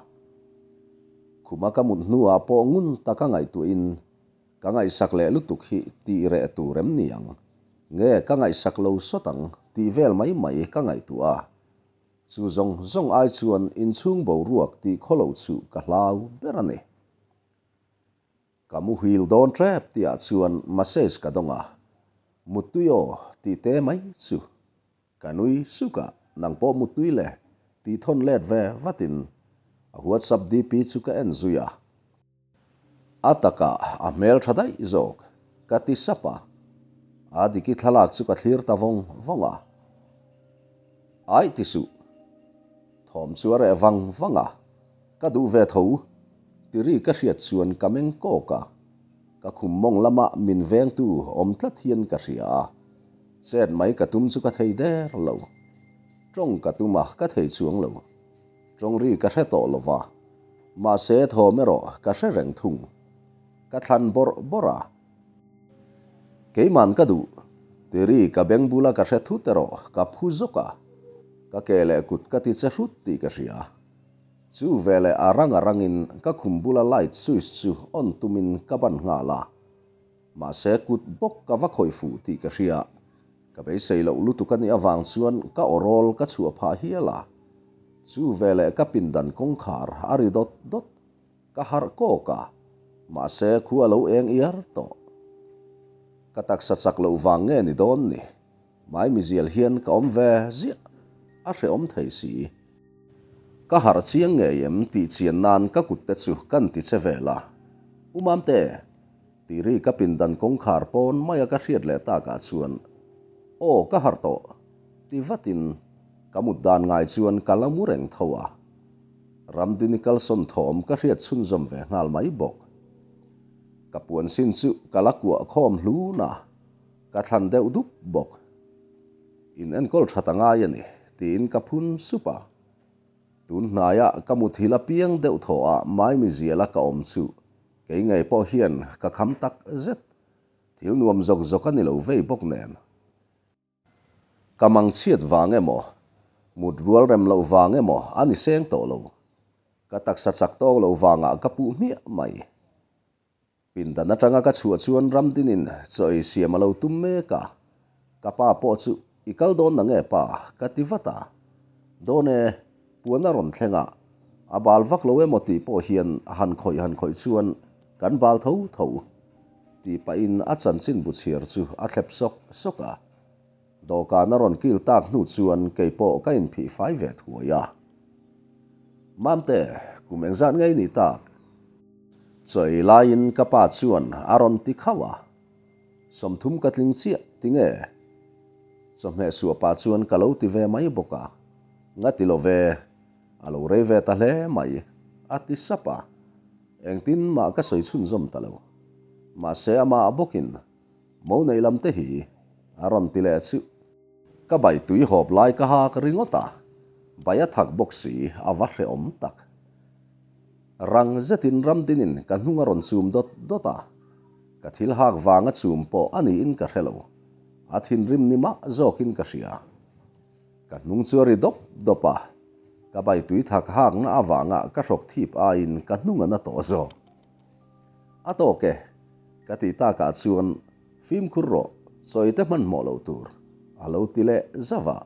Khuma ka mut hnuah pawh ngun taka ngaihtuahin Ka ngaihsak leh lutuk hi tih reh tur em ni ang? Nge ka ngaihsak lo sawt ang tih vel mai mai ka ngaihtuah a. Chu zawng zawng ai chuan inchhung boruak tih khawlo chu ka hlau ber a ni. Ka muhil dawn tep tihah chuan message ka dawng a, Muttui aw tih te mai chu. Ka nui suk a, nang pawh muttui le tih thawn let ve vatin a WhatsApp DP chu ka en zui a. A takah a hmel tha daih zawk, ka ti sap a. A diki thlalak chu ka thlir ta vawng vawng a. Aih ti suh. Thawm chu a reh vang vang a, ka duh ve tho ti ri ka hriat chuan ka meng kawk a. Ka khum mawng lama min vengtu awm tlat hian ka hria a, chet mai ka tum chu ka thei der lo. Tawng ka tum a, ka thei chuang lo. Tawng ri ka hre tawh lo va, mahse thawm erawh ka hre reng thung. Ka thlan bawrh bawrh a. Keiman ka duh, ti ri ka beng bula ka hre thut erawh ka phu zawk a, ka ke leh kut ka ti che hrut tih ka hria. Chu veleh a rang a rangin ka khum bula light switch chu on tumin ka ban nghal a. Mahse kut bawk ka va khawih fuh tih ka hria. Ka beisei loh lutuk a nih avang chuan ka awrawl ka chhuah phah hial a. Chu veleh ka pindan kawngkhar a ri dawt dawt. Ka harh kawk a, mahse khu a lo eng iar tawh. Ka taksa chak loh vang nge ni dawn ni? Maimizial hian ka awm ve ziah, a hrehawm thei si. Ka harh chiang ngei em tih chian nan ka kut te chu kan ti che vel a. U Mamte, tih ri ka pindan kawngkhar pawn maia ka hriat leh takah chuan, Aw ka harh tawh, ti vatin ka mut dan ngai chuan ka la mu reng tho a. Ramdini kalsawn thawm ka hriat chhunzawm ve nghal mai bawk. Ka puan sin chu ka la kuah khawm hlun a. Ka thlan deuh dup bawk. In enkawl that a ngai a ni, tiin ka phun sup a. Tun hnaiah ka muthil apiang deuh thaw ah maimiziala ka awm chu kei ngei pawh hian ka kham tak zet. Thil nuam zawk zawk a ni lo vei bawk nen. Ka mang chhiat vang emaw, mut rual rem loh vang emaw a ni seng tawh lo. Ka taksa chak tawk loh vangah ka puh hmiah mai. Pindan atanga ka chhuah chuan Ramdinin chaw ei siam a lo tum mek a, ka pa pawh chu i kal dawn na nge pa? ka ti vat a. Dawn e, puan a rawn thleng a, a bal vak lo emaw tih pawh hian han khawih han khawih chuan kan bal tho tho tih pahin a chanchin bu chhiar chu a thlep sawk sawk a. Dawhkan a rawn kil tak hnu chuan kei pawh ka inphih fai ve thuai a. Mamte, kum engzat ngei ni tak? Chaw ei laiin ka pa chuan a rawn ti khauh a. 30 ka tling chiah tinge? Chawhmeh suah pa chuan ka lo ti ve mai bawk a. Nga ti lo ve, a lo rei ve ta hle mai, a ti sap a. Engtin mah ka sawi chhunzawm ta lo. Mahse amah bawkin Mo nei lam te hi a rawn ti leh chu. Ka bai tui hawp lai ka hak ringawt a, bai a thak bawk si a va hrehawm tak. Rang zetin Ramdinin ka hnung a rawn chum dawt dawt a, ka thil hak vanga chum pawh a niin ka hre lo, a thinrim ni mah zawkin ka hria. Ka hnung chu a ri dawp dawp a, ka bai tui thak hakna avanga ka hrawk thip aiin ka hnung a na tawh zawk. A tawk e. Ka tih takah chuan fimkhur rawh, sawi te hmanhmawh loh tur a lo ti leh zauh a,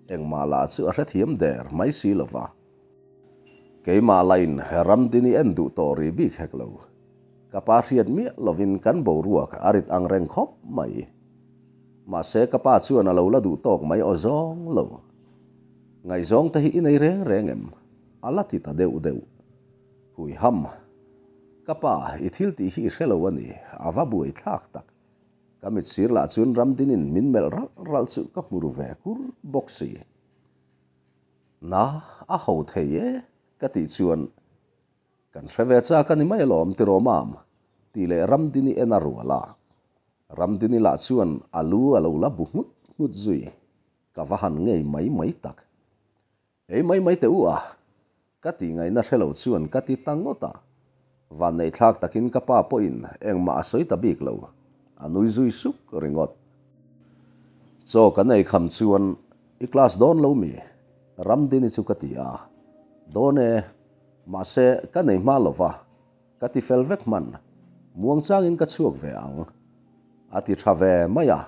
engmah lah chu a hrethiam der mai si lo va. Keimah lain Ramdini en duh tawh rih bik hek lo. Ka pa hriat miah lovin kan boruak a rit ang reng khawp mai. Mahse ka pa chuan a lo la duh tawk mai aw zawng lo. Ngaihzawng te hi i nei reng reng em? A la ti ta deuh deuh. Hui ham. Ka pa, i thil tih hi i hre lo a ni, a va buai thlak tak. Ka mit sir lah chuan Ramdinin min melh ralh ralh chu ka hmu ru ve kur bawk si. Na, a ho thei e, ka tih chuan kan hre ve chak a ni mai alawm tiraw mam, tih leh Ramdini en a rual a. Ramdini lah chuan a lu a lo la bu nghut nghut zui. Ka va han ngei mai mai tak. Ei mai mai teh u a, ka tih ngaihna hre lo chuan ka ti ta ngawt a. Vanneih thlak takin ka pa pawhin engmah a sawi ta bik lo, a nui zui suk ringawt. Chaw kan ei kham chuan i class dawn lo mi? Ramdini chu ka ti a. Dawn e, mahse ka nei hma lo va, ka ti fel vek hman. Muangchangin ka chhuak ve ang. A ti tha ve mai a.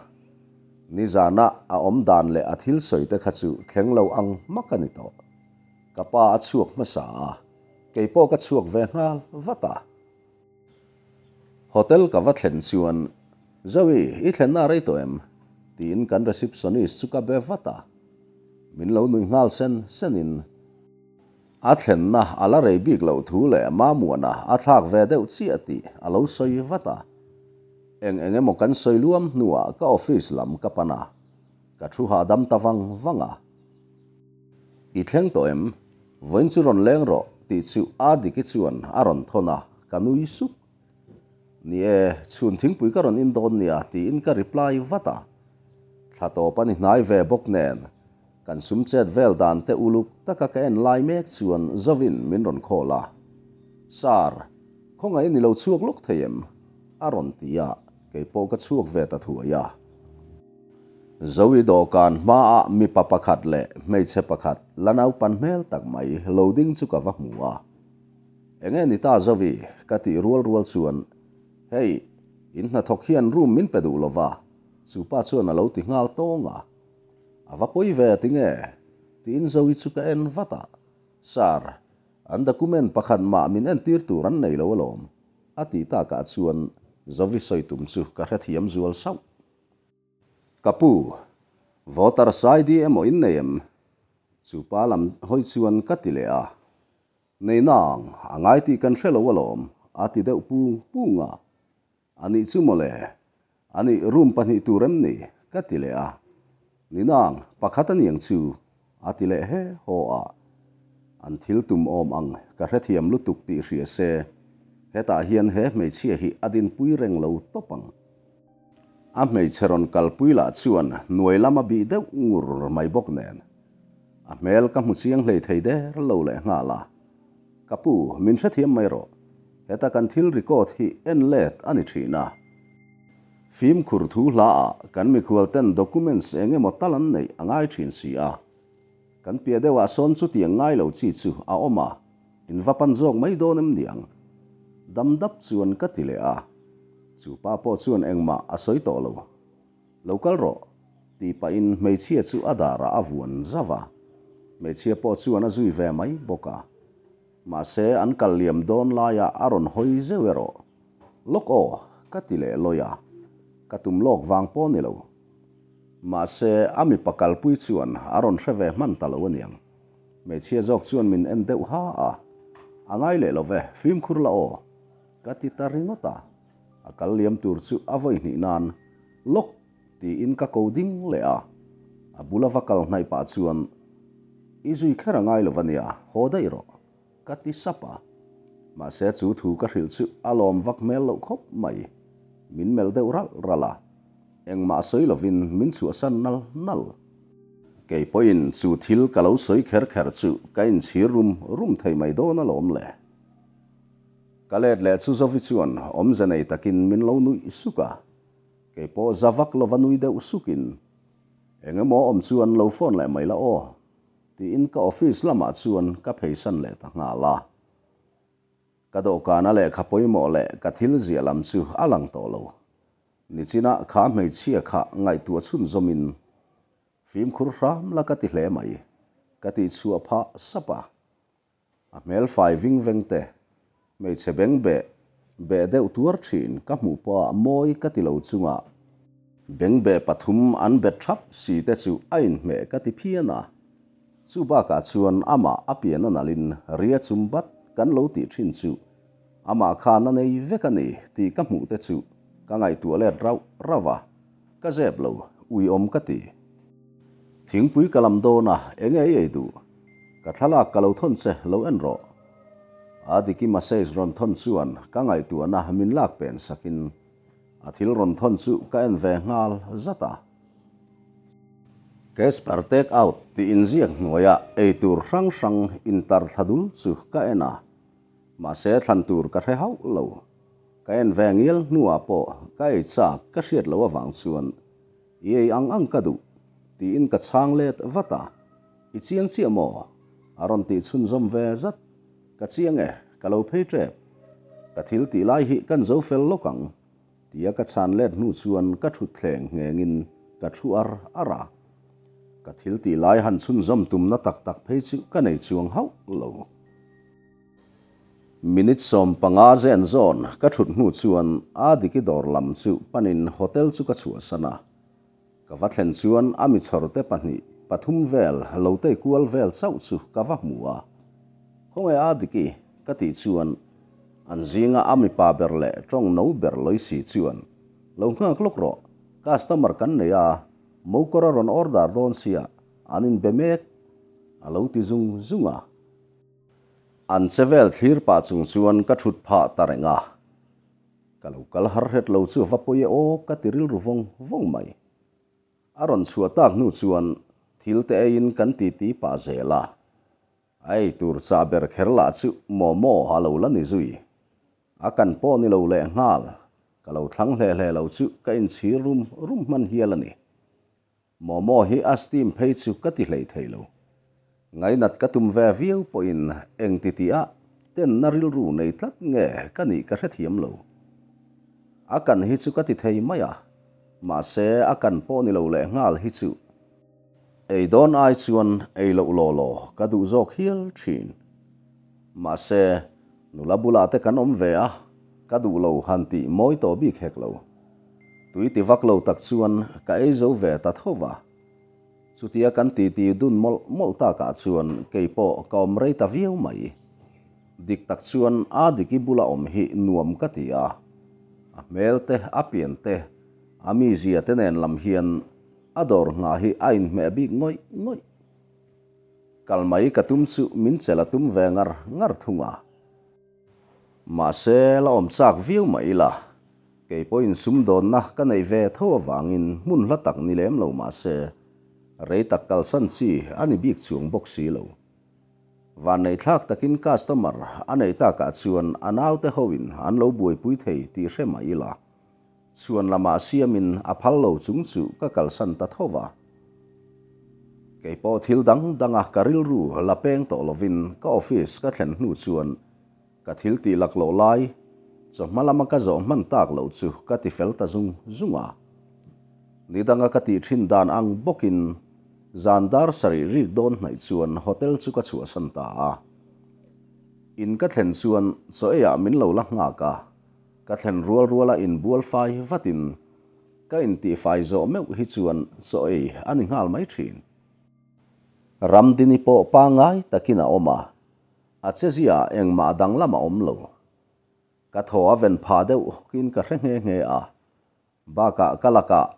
Nizana a awm dan leh a thil sawi te kha chu thleng lo ang hmak a ni tawh. Ka pa a chhuak hmasa a, kei pawh ka chhuak ve nghal vat a. Hotel ka va thlen chuan, Zoe, i thlenna a rei tawh em? tiin kan receptionist chu ka be vat a. Min lo nuih nghal sen senin. A thlenna a la rei bik loh thu leh Mamuana a thlak ve deuh chiah tih a lo sawi vat a. Eng eng emaw kan sawi luam hnuah ka office lam ka pan a, ka thu hahdam ta vang vang a. I thleng tawh em? Vawiin chu rawn leng rawh tih chu a Diki chuan a rawn thawn a, ka nui suk. Ni e, chhun thingpui ka rawn in dawn nia tiin ka reply vat a. Thla tawp a ni hnai ve bawk nen Kan sum chet vel dan te uluk taka ka en lai mek chuan Zovin min rawn call a. Sir, khawngaih ni lo chhuak lawk thei em? A rawn ti a, kei pawh ka chhuak ve ta thuai a. Zoe dawhkan hmaah mipa pakhat leh hmeichhe pakhat la naupan hmel tak mai lo ding chu ka va hmu a. Enge ni ta Zoe? Ka tih rual rual chuan, Hei, in hnathawk hian room min pe duh lova, chu pa chuan a lo ti nghal tawng a. A va pawi ve tinge? Tiin Zoe chu ka en vat a. Sir, an document pakhat mah min entir tur an nei lo alawm, a tih takah chuan Zoe sawi tum chu ka hrethiam zual sauh. Ka pu, voter ID emaw in nei em? Chu pa lam hawi chuan ka ti leh a. Nei nang, a ngai tih kan hre lo alawm, a ti deuh pung pung a. A nih chu mawle, a nih room pahnih tur em ni? ka ti leh a. Ni nang, pakhat a niang chu, a ti leh he haw a. An thil tum awm ang ka hrethiam lutuk tih hria se, hetah hian he hmeichhia hi a dinpui reng lo tawp ang. A hmeichhe rawn kalpui lah chuan hnuai lam a bih deuh ngur mai bawk nen, a hmel ka hmu chiang hlei thei der lo leh nghal a. Ka pu, min hrethiam mai rawh. Heta kan thil record hi en let a ni thin a. Fimkhur thu hla ah kan mikhual ten documents eng emaw tal an neih a ngai thin si a. Kan piah deuh ah sawn chutiang ngai lo chi chu a awm a, in va pan zawk mai dawn em niang? Dam dap chuan ka ti leh a. Chu pa pawh chuan engmah a sawi tawh lo. Lo kal rawh, tih pahin hmeichhia chu a darah a vuan zauh a. Hmeichhia pawh chuan a zui ve mai bawk a. Mahse, an kal liam dawn laiah a rawn hawi zeuh erawh. Lawk aw, ka ti leh lawi a. Ka tum lawk vang pawh ni lo. Mahse, a mipa kalpui chuan a rawn hre ve hman ta lo aniang. Hmeichhia zawk chuan min en deuh ha a. A ngai leh lo ve, fimkhur la aw, ka ti ta ringawt a. A kal liam tur chu a vawi hnih nan lawk tiin ka ko ding leh a, a bula va kal hnaih pah chuan I zui kher a ngai lo va nia, haw daih rawh, ka ti sap a. Mahse chu thu ka hrilh chu a lawm vak hmel loh khawp mai, min melh deuh ralh ralh a, engmah sawi lovin min chhuahsan nal nal. Kei pawhin chu thil ka lo sawi kher kher chu ka inchhir rum rum thei mai dawn alawm le. Ka let leh chu Zovi chuan awmze nei takin min lo nuih suk a, kei pawh za vak lova nui deuh sukin, Eng emaw awm chuan lo phone leh mai la aw, tiin ka office lamah chuan ka pheisan leh ta nghal a. Ka dawhkana lehkha pawimawh leh ka thil ziah lam chu a lang tawh lo. Nichina kha hmeichhia kha ngaihtuah chhunzawmin Fimkhur hram la ka ti hle mai ka tih chhuah phah sap a. A hmel fai ving veng te, hmeichhe beng beh beh deuh tuar thin ka hmuh pawha mawi ka ti lo chunga bengbeh pathum an bet thap si te chu a inhmeh ka ti phian a. Chu bakah chuan amah a pian a nalhin ria chum bat kan lo tih thin chu amah khan a nei vek a ni tih ka hmuh te chu ka ngaihtuah let rauh rauh a, ka zep lo, uiawm ka ti. Thingpui ka lam dawn a, enge i ei duh? Ka thlalak ka lo thawn che, lo en rawh. A Diki message rawn thawn chuan ka ngaihtuahna min lak pen sakin a thil rawn thawn chu ka en ve nghal zat a. Casper take out tih inziak hnuaia ei tur hrang hrang intar thla dul chu ka en a, mahse thlan tur ka hre hauh lo. Ka en ve ngial hnuah pawh ka ei chak ka hriat loh avang chuan I ei ang ang ka duh, tiin ka chhang let vat a. I chiang chiah maw? A rawn tih chhunzawm ve zat. Ka chiang e, ka lo phei tep. Ka thil tih lai hi kan zo fel lawk ang, tia ka chhan let hnu chuan ka thut thleng nghengin ka thu ar ar a. Ka thil tih lai han chhunzawm tumna tak tak phei chu ka nei chuang hauh lo. Minute 15 zen zawn ka thut hnu chuan a Diki dawr lam chu panin hotel chu ka chhuahsan a. Ka va thlen chuan a mi chhawrte pahnih, pathum vel lo tei kual vel chauh chu ka va hmu a. Khawnge a Diki? ka tih chuan an zinga a mipa ber leh tawng no ber lawi si chuan, Lo nghak lawk rawh, customer kan nei a, mokawr a rawn order dawn sia, an inbe mek, a lo ti zung zung a. An che vel thlir pah chung chuan ka thut phah ta reng a, ka lo kal har hret lo chu va pawi e aw ka ti rilru vawng vawng mai. A rawn chhuah tak hnu chuan thil te eiin kan titi pah zel a, a ei tur chah ber kher lah chu momo a lo la ni zui. A kan pawh ni lo lehnghal, ka lo thlang hle hle lo chu ka inchhir rum rum hman hial a ni. Momo hi a steam phei chu ka ti hlei thei lo. Ngainat ka tum ve viau pawhin eng ti tih ah tenna rilru nei tlat nge ka nih ka hrethiam lo. A kan hi chu ka ti thei mai a, mahse a kan pawh ni lo leh nghal hi chu ei dawn ai chuan ei loh law law ka duh zawk hial thin. Mahse nula bulah te kan awm ve a, ka duh lo han tih mawi tawh bik hek lo. Tui ti vak lo tak chuan ka ei zo ve ta tho va. Chutia kan titi dun mawlh mawlh takah chuan kei pawh ka awm rei ta viau mai. Dik tak chuan a Diki bula awm hi nuam ka ti a. A hmel te, a pian te, a mizia te nen lam hian a dawr nghah hi a inhmeh bik ngawih ngawih. Kal mai ka tum chu min chelh a tum ve ngar ngar thung a. Mahse, la awm chak viau mah ila, kei pawhin sumdawnna ka neih ve tho avangin hmun hla tak ni lem lo mahse, rei tak kalsan chi a ni bik chuang bawk si lo. Vanneihthlak takin customer a neih takah chuan a naute hoin an lo buaipui thei tih hre mah ila, chhuan lamah siamin a phal lo chung chu ka kalsan ta tho va. Kei pawh thil dang danga ka rilru la peng tawh lovin ka office ka thlen hnu chuan ka thil tih laklawh lai chawhma lama ka zawh hman tak loh chu ka ti fel ta zung zung a. Ni danga ka tih thin dan ang bawkin zan dar sarih rik dawn hnaih chuan hotel chu ka chhuahsan ta a. In ka thlen chuan chaw eiah min lo la nghak a, ka thlen rual ruala inbual fai vatin Ka intihfai zawh meuh hi chuan chaw ei a ni nghal mai thin. Ramdini pawh pangngai takin a awm a, a chezia engmah danglam a awm lo. Ka thaw a ven phah deuh hawkin ka hre nghe nghe a, bakah ka lakah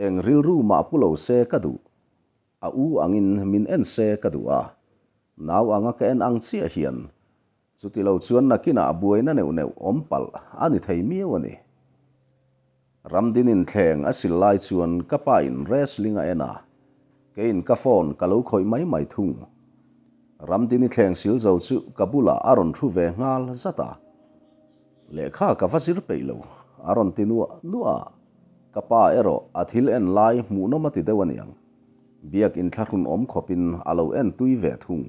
eng rilru mah pu lo se ka duh. A u angin min en se ka duh a, nau anga ka en ang chiah hian Chuti lo chuan nakinah buaina neuh neuh awm palh a ni thei miau a ni. Ramdinin thleng a sil lai chuan ka pa in wrestling a en a, keiin ka phone ka lo khawih mai mai thung. Ramdini thleng sil zo chu ka bulah a rawn thu ve nghal zat a. Lehkha ka va zir peih lo, a rawn ti nuah nuah a. Ka pa erawh a thil en lai hmuhnawm a ti deuh aniang. Biak inthlahrun awm khawpin a lo en tui ve thung.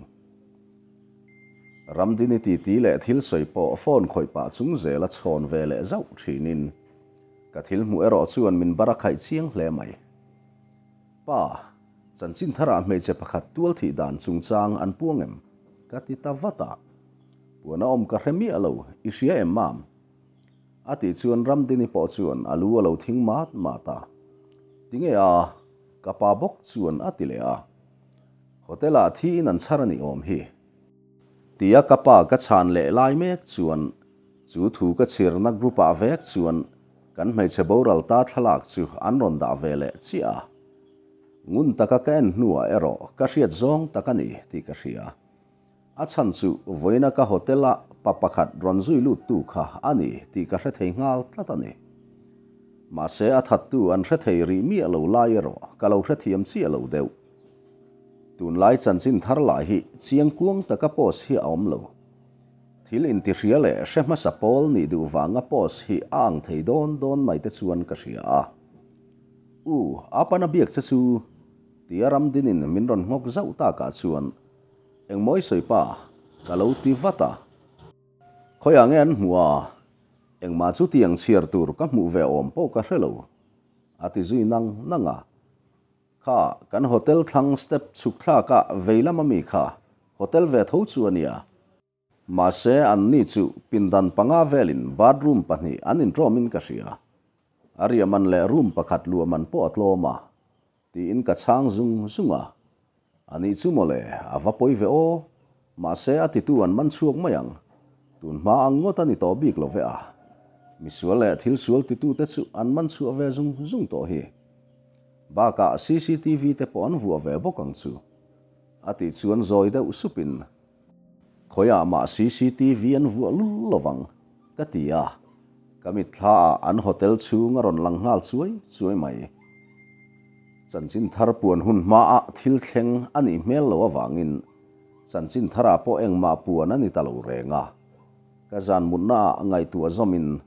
Ramdini titi leh thil sawi pawh phone khawih pah chung zela chhawn ve leh zauh thinin ka thil hmuh erawh chuan min barakhaih chiang hle mai. Pa, chanchin tharah hmeichhe pakhat tual thih dan chungchang an puang em? Ka ti ta vat a. Puan a awm ka hre miah lo, i hria em mam? A tih chuan Ramdini pawh chuan a lu a lo thing mat mat a. Tinge a? Ka pa bawk chuan a ti leh a. Hotel ah thi in an chhar a nih awm hi. Tia ka pa ka chhan leh lai mek chuan chu thu ka chhirna group ah vek chuan kan hmeichhe boral ta thlalak chu an rawn dah ve leh chiah a. Ngun taka ka en hnuah erawh ka hriat zawng tak a ni tih ka hria. A chhan chu vawiina ka hotel a pa pakhat rawn zui lut tu kha a ni tih ka hre thei nghal tlat a ni. Mahse a thattu an hre thei rih miah lo lai erawh ka lo hrethiam chiah lo deuh. Tunlai chanchin thar lah hi chiang kuang taka post hi a awm lo. Thil intihria leh hre hmasa pawl nih duh vanga post hi a ang thei dawn dawn mai te chuan ka hria a. U, Apana biak che chu tia Ramdinin min rawn nghawk zauh takah chuan Engmawi sawi pa, ka lo ti vat a. Khawiah nge an hmuh a? Engmah chu tiang chhiar tur ka hmuh ve awm pawh ka hre lo, a ti zui nang nang a. Kha, kan hotel thlang step chhuk thlak a vei lam ami kha, hotel ve tho chu a nia. Mahse, anni chu pindan panga velin bathroom pahnih an inṭawmin ka hria. A riah man leh room pakhat luah man pawh a tlawm a, tiin ka chhang zung zung a. A nih chu mawle, a va pawi ve aw. Mahse, a titu an man chhuak mai ang. Tun hma ang ngawt a ni tawh bik lo ve a. Misual leh thil sual titute chu an man chhuah ve zung zung tawh hi. Bakah cctv te pawh an vuah ve bawk ang chu. A tih chuan zawi deuh supin, Khawiah mah cctv an vuah lul lo vang, ka ti a. Ka mitthla ah an hotel chhung a rawn lang nghal chuai chuai mai. Chanchin thar puan hun hmaah thil thleng a nih hmel lo avangin chanchin tharah pawh engmah puan a ni ta lo reng a. Ka zan mutna ah ngaihtuah zawmin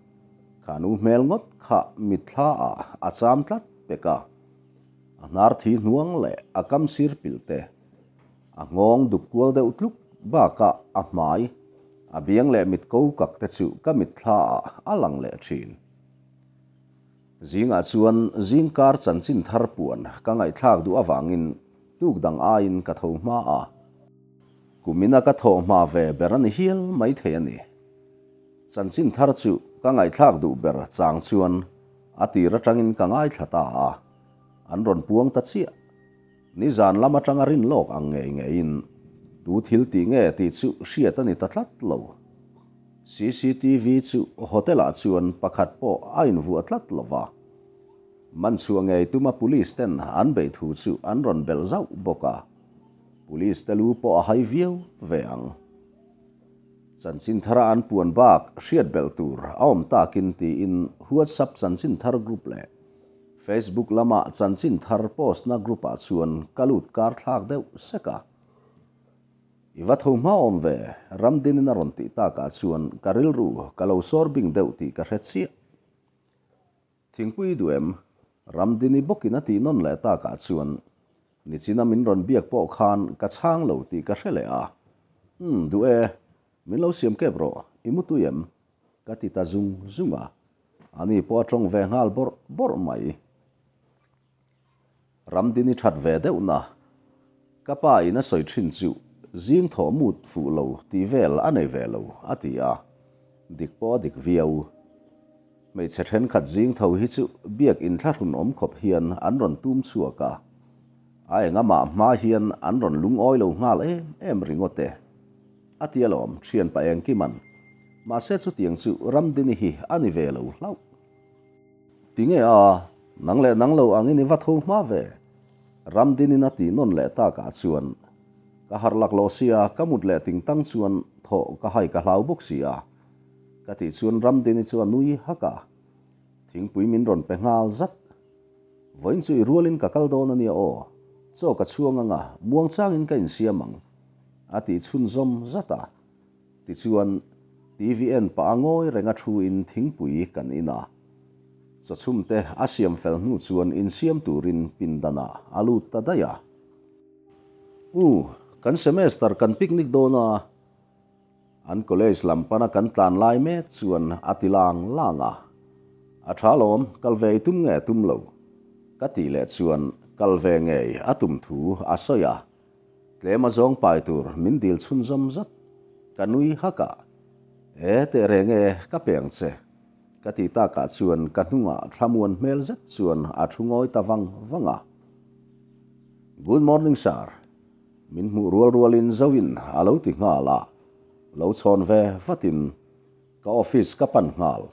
khanu hmel ngawt kha mitthla ah a cham tlat pek a. A hnar thi hnuang leh a kam sir pilh te, a nghawng duk kual deuh tluk bakah a hmai, a biang leh mit ko kak te chu ka mitthla ah a lang leh thin. Zingah chuan zingkar chanchin thar puan ka ngaihthlak duh avangin tuk dang aiin ka tho hma a. Kumina ka thawh hma ve ber a ni hial maithei a ni. Chanchin thar chu ka ngaihthlak duh ber chang chuan a tir atangin ka ngaithla ta a, an rawn puang ta chiah. Nizan lam atanga rin lawk ang ngei ngeiin tu thil tih nge tih chu hriat a ni ta tlat lo. Cctv chu hotel ah chuan pakhat pawh a invuah tlat lo va. Man chhuah ngei tuma police ten an beih thu chu an rawn belh zauh bawk a. Police te lu pawh a hai viau ve ang. Chanchin thara an puan bak hriat belh tur a awm takin tiin WhatsApp chanchin thar group leh Facebook lama chanchin thar post na group ah chuan ka lut kar thlak deuh sek a. I va tho hma awm ve, Ramdinin a rawn tih takah chuan ka rilru ka lo sawr bing deuh tih ka hre chiah. Thingpui i duh em? Ramdini bawkin a tih nawn leh takah chuan nichina min rawn biak pawh khan ka chhang lo tih ka hre leh a. Umm, duh e, min lo siam kep rawh, i mu tui em? Ka ti ta zung zung a, ani pawh a tawng ve nghal bawrh bawrh mai. Ramdini that ve deuh na, ka pa in a sawi thin chu zing thawh mut fuh lo tih vel a nei ve lo a ti a, dik pawh a dik viau. Hmeichhe thenkhat zing tho hi chu biak inthlahrun awm khawp hian an rawn tum chhuak a, a engamah hma hian an rawn lungawi lo nghal em em ringawt e. A ti alawm, thianpa Engkiman. Mahse chutiang chu Ramdini hi a ni ve lo hlauh. Tinge a, nang leh nang lo angin i va tho hma ve? Ramdinin a tih nawn leh takah chuan ka harh laklawh sia, ka mut leh ting tang chuan thawh ka hai ka hlau bawk si a. Ka tih chuan Ramdini chu a nui hak a, thingpui min rawn pe nghal zat. Vawiin chu i rualin ka kal dawn a nia aw, chaw ka chhuang ang a, muangchangin ka insiam ang, a tih chhunzawm zat a. Tichuan, TV en pah a ngawi reng a thuin thingpui kan in a. Chawchhumte a siam fel hnu chuan insiam turin pindanah a lut ta daih a. U, kan semester kan picnic dawn a. An college lam pana kan tlan lai mek chuan a ti lang lang a. A tha lawm, kal ve i tum nge tum lo? Ka tih leh chuan kal ve ngei a tum thu a sawi a, tlem a zawng pai tur min dil chhunzawm zat. Ka nui hak a, E tehreng e, ka pe ang che. Ka tih takah chuan ka hnungah thlamuan hmel zet chuan a thu ngawi ta vang vang a. Good morning sir. Min hmuh rual rualin Zoin a lo ti nghal a, lo chhawn ve vatin ka office ka pan nghal.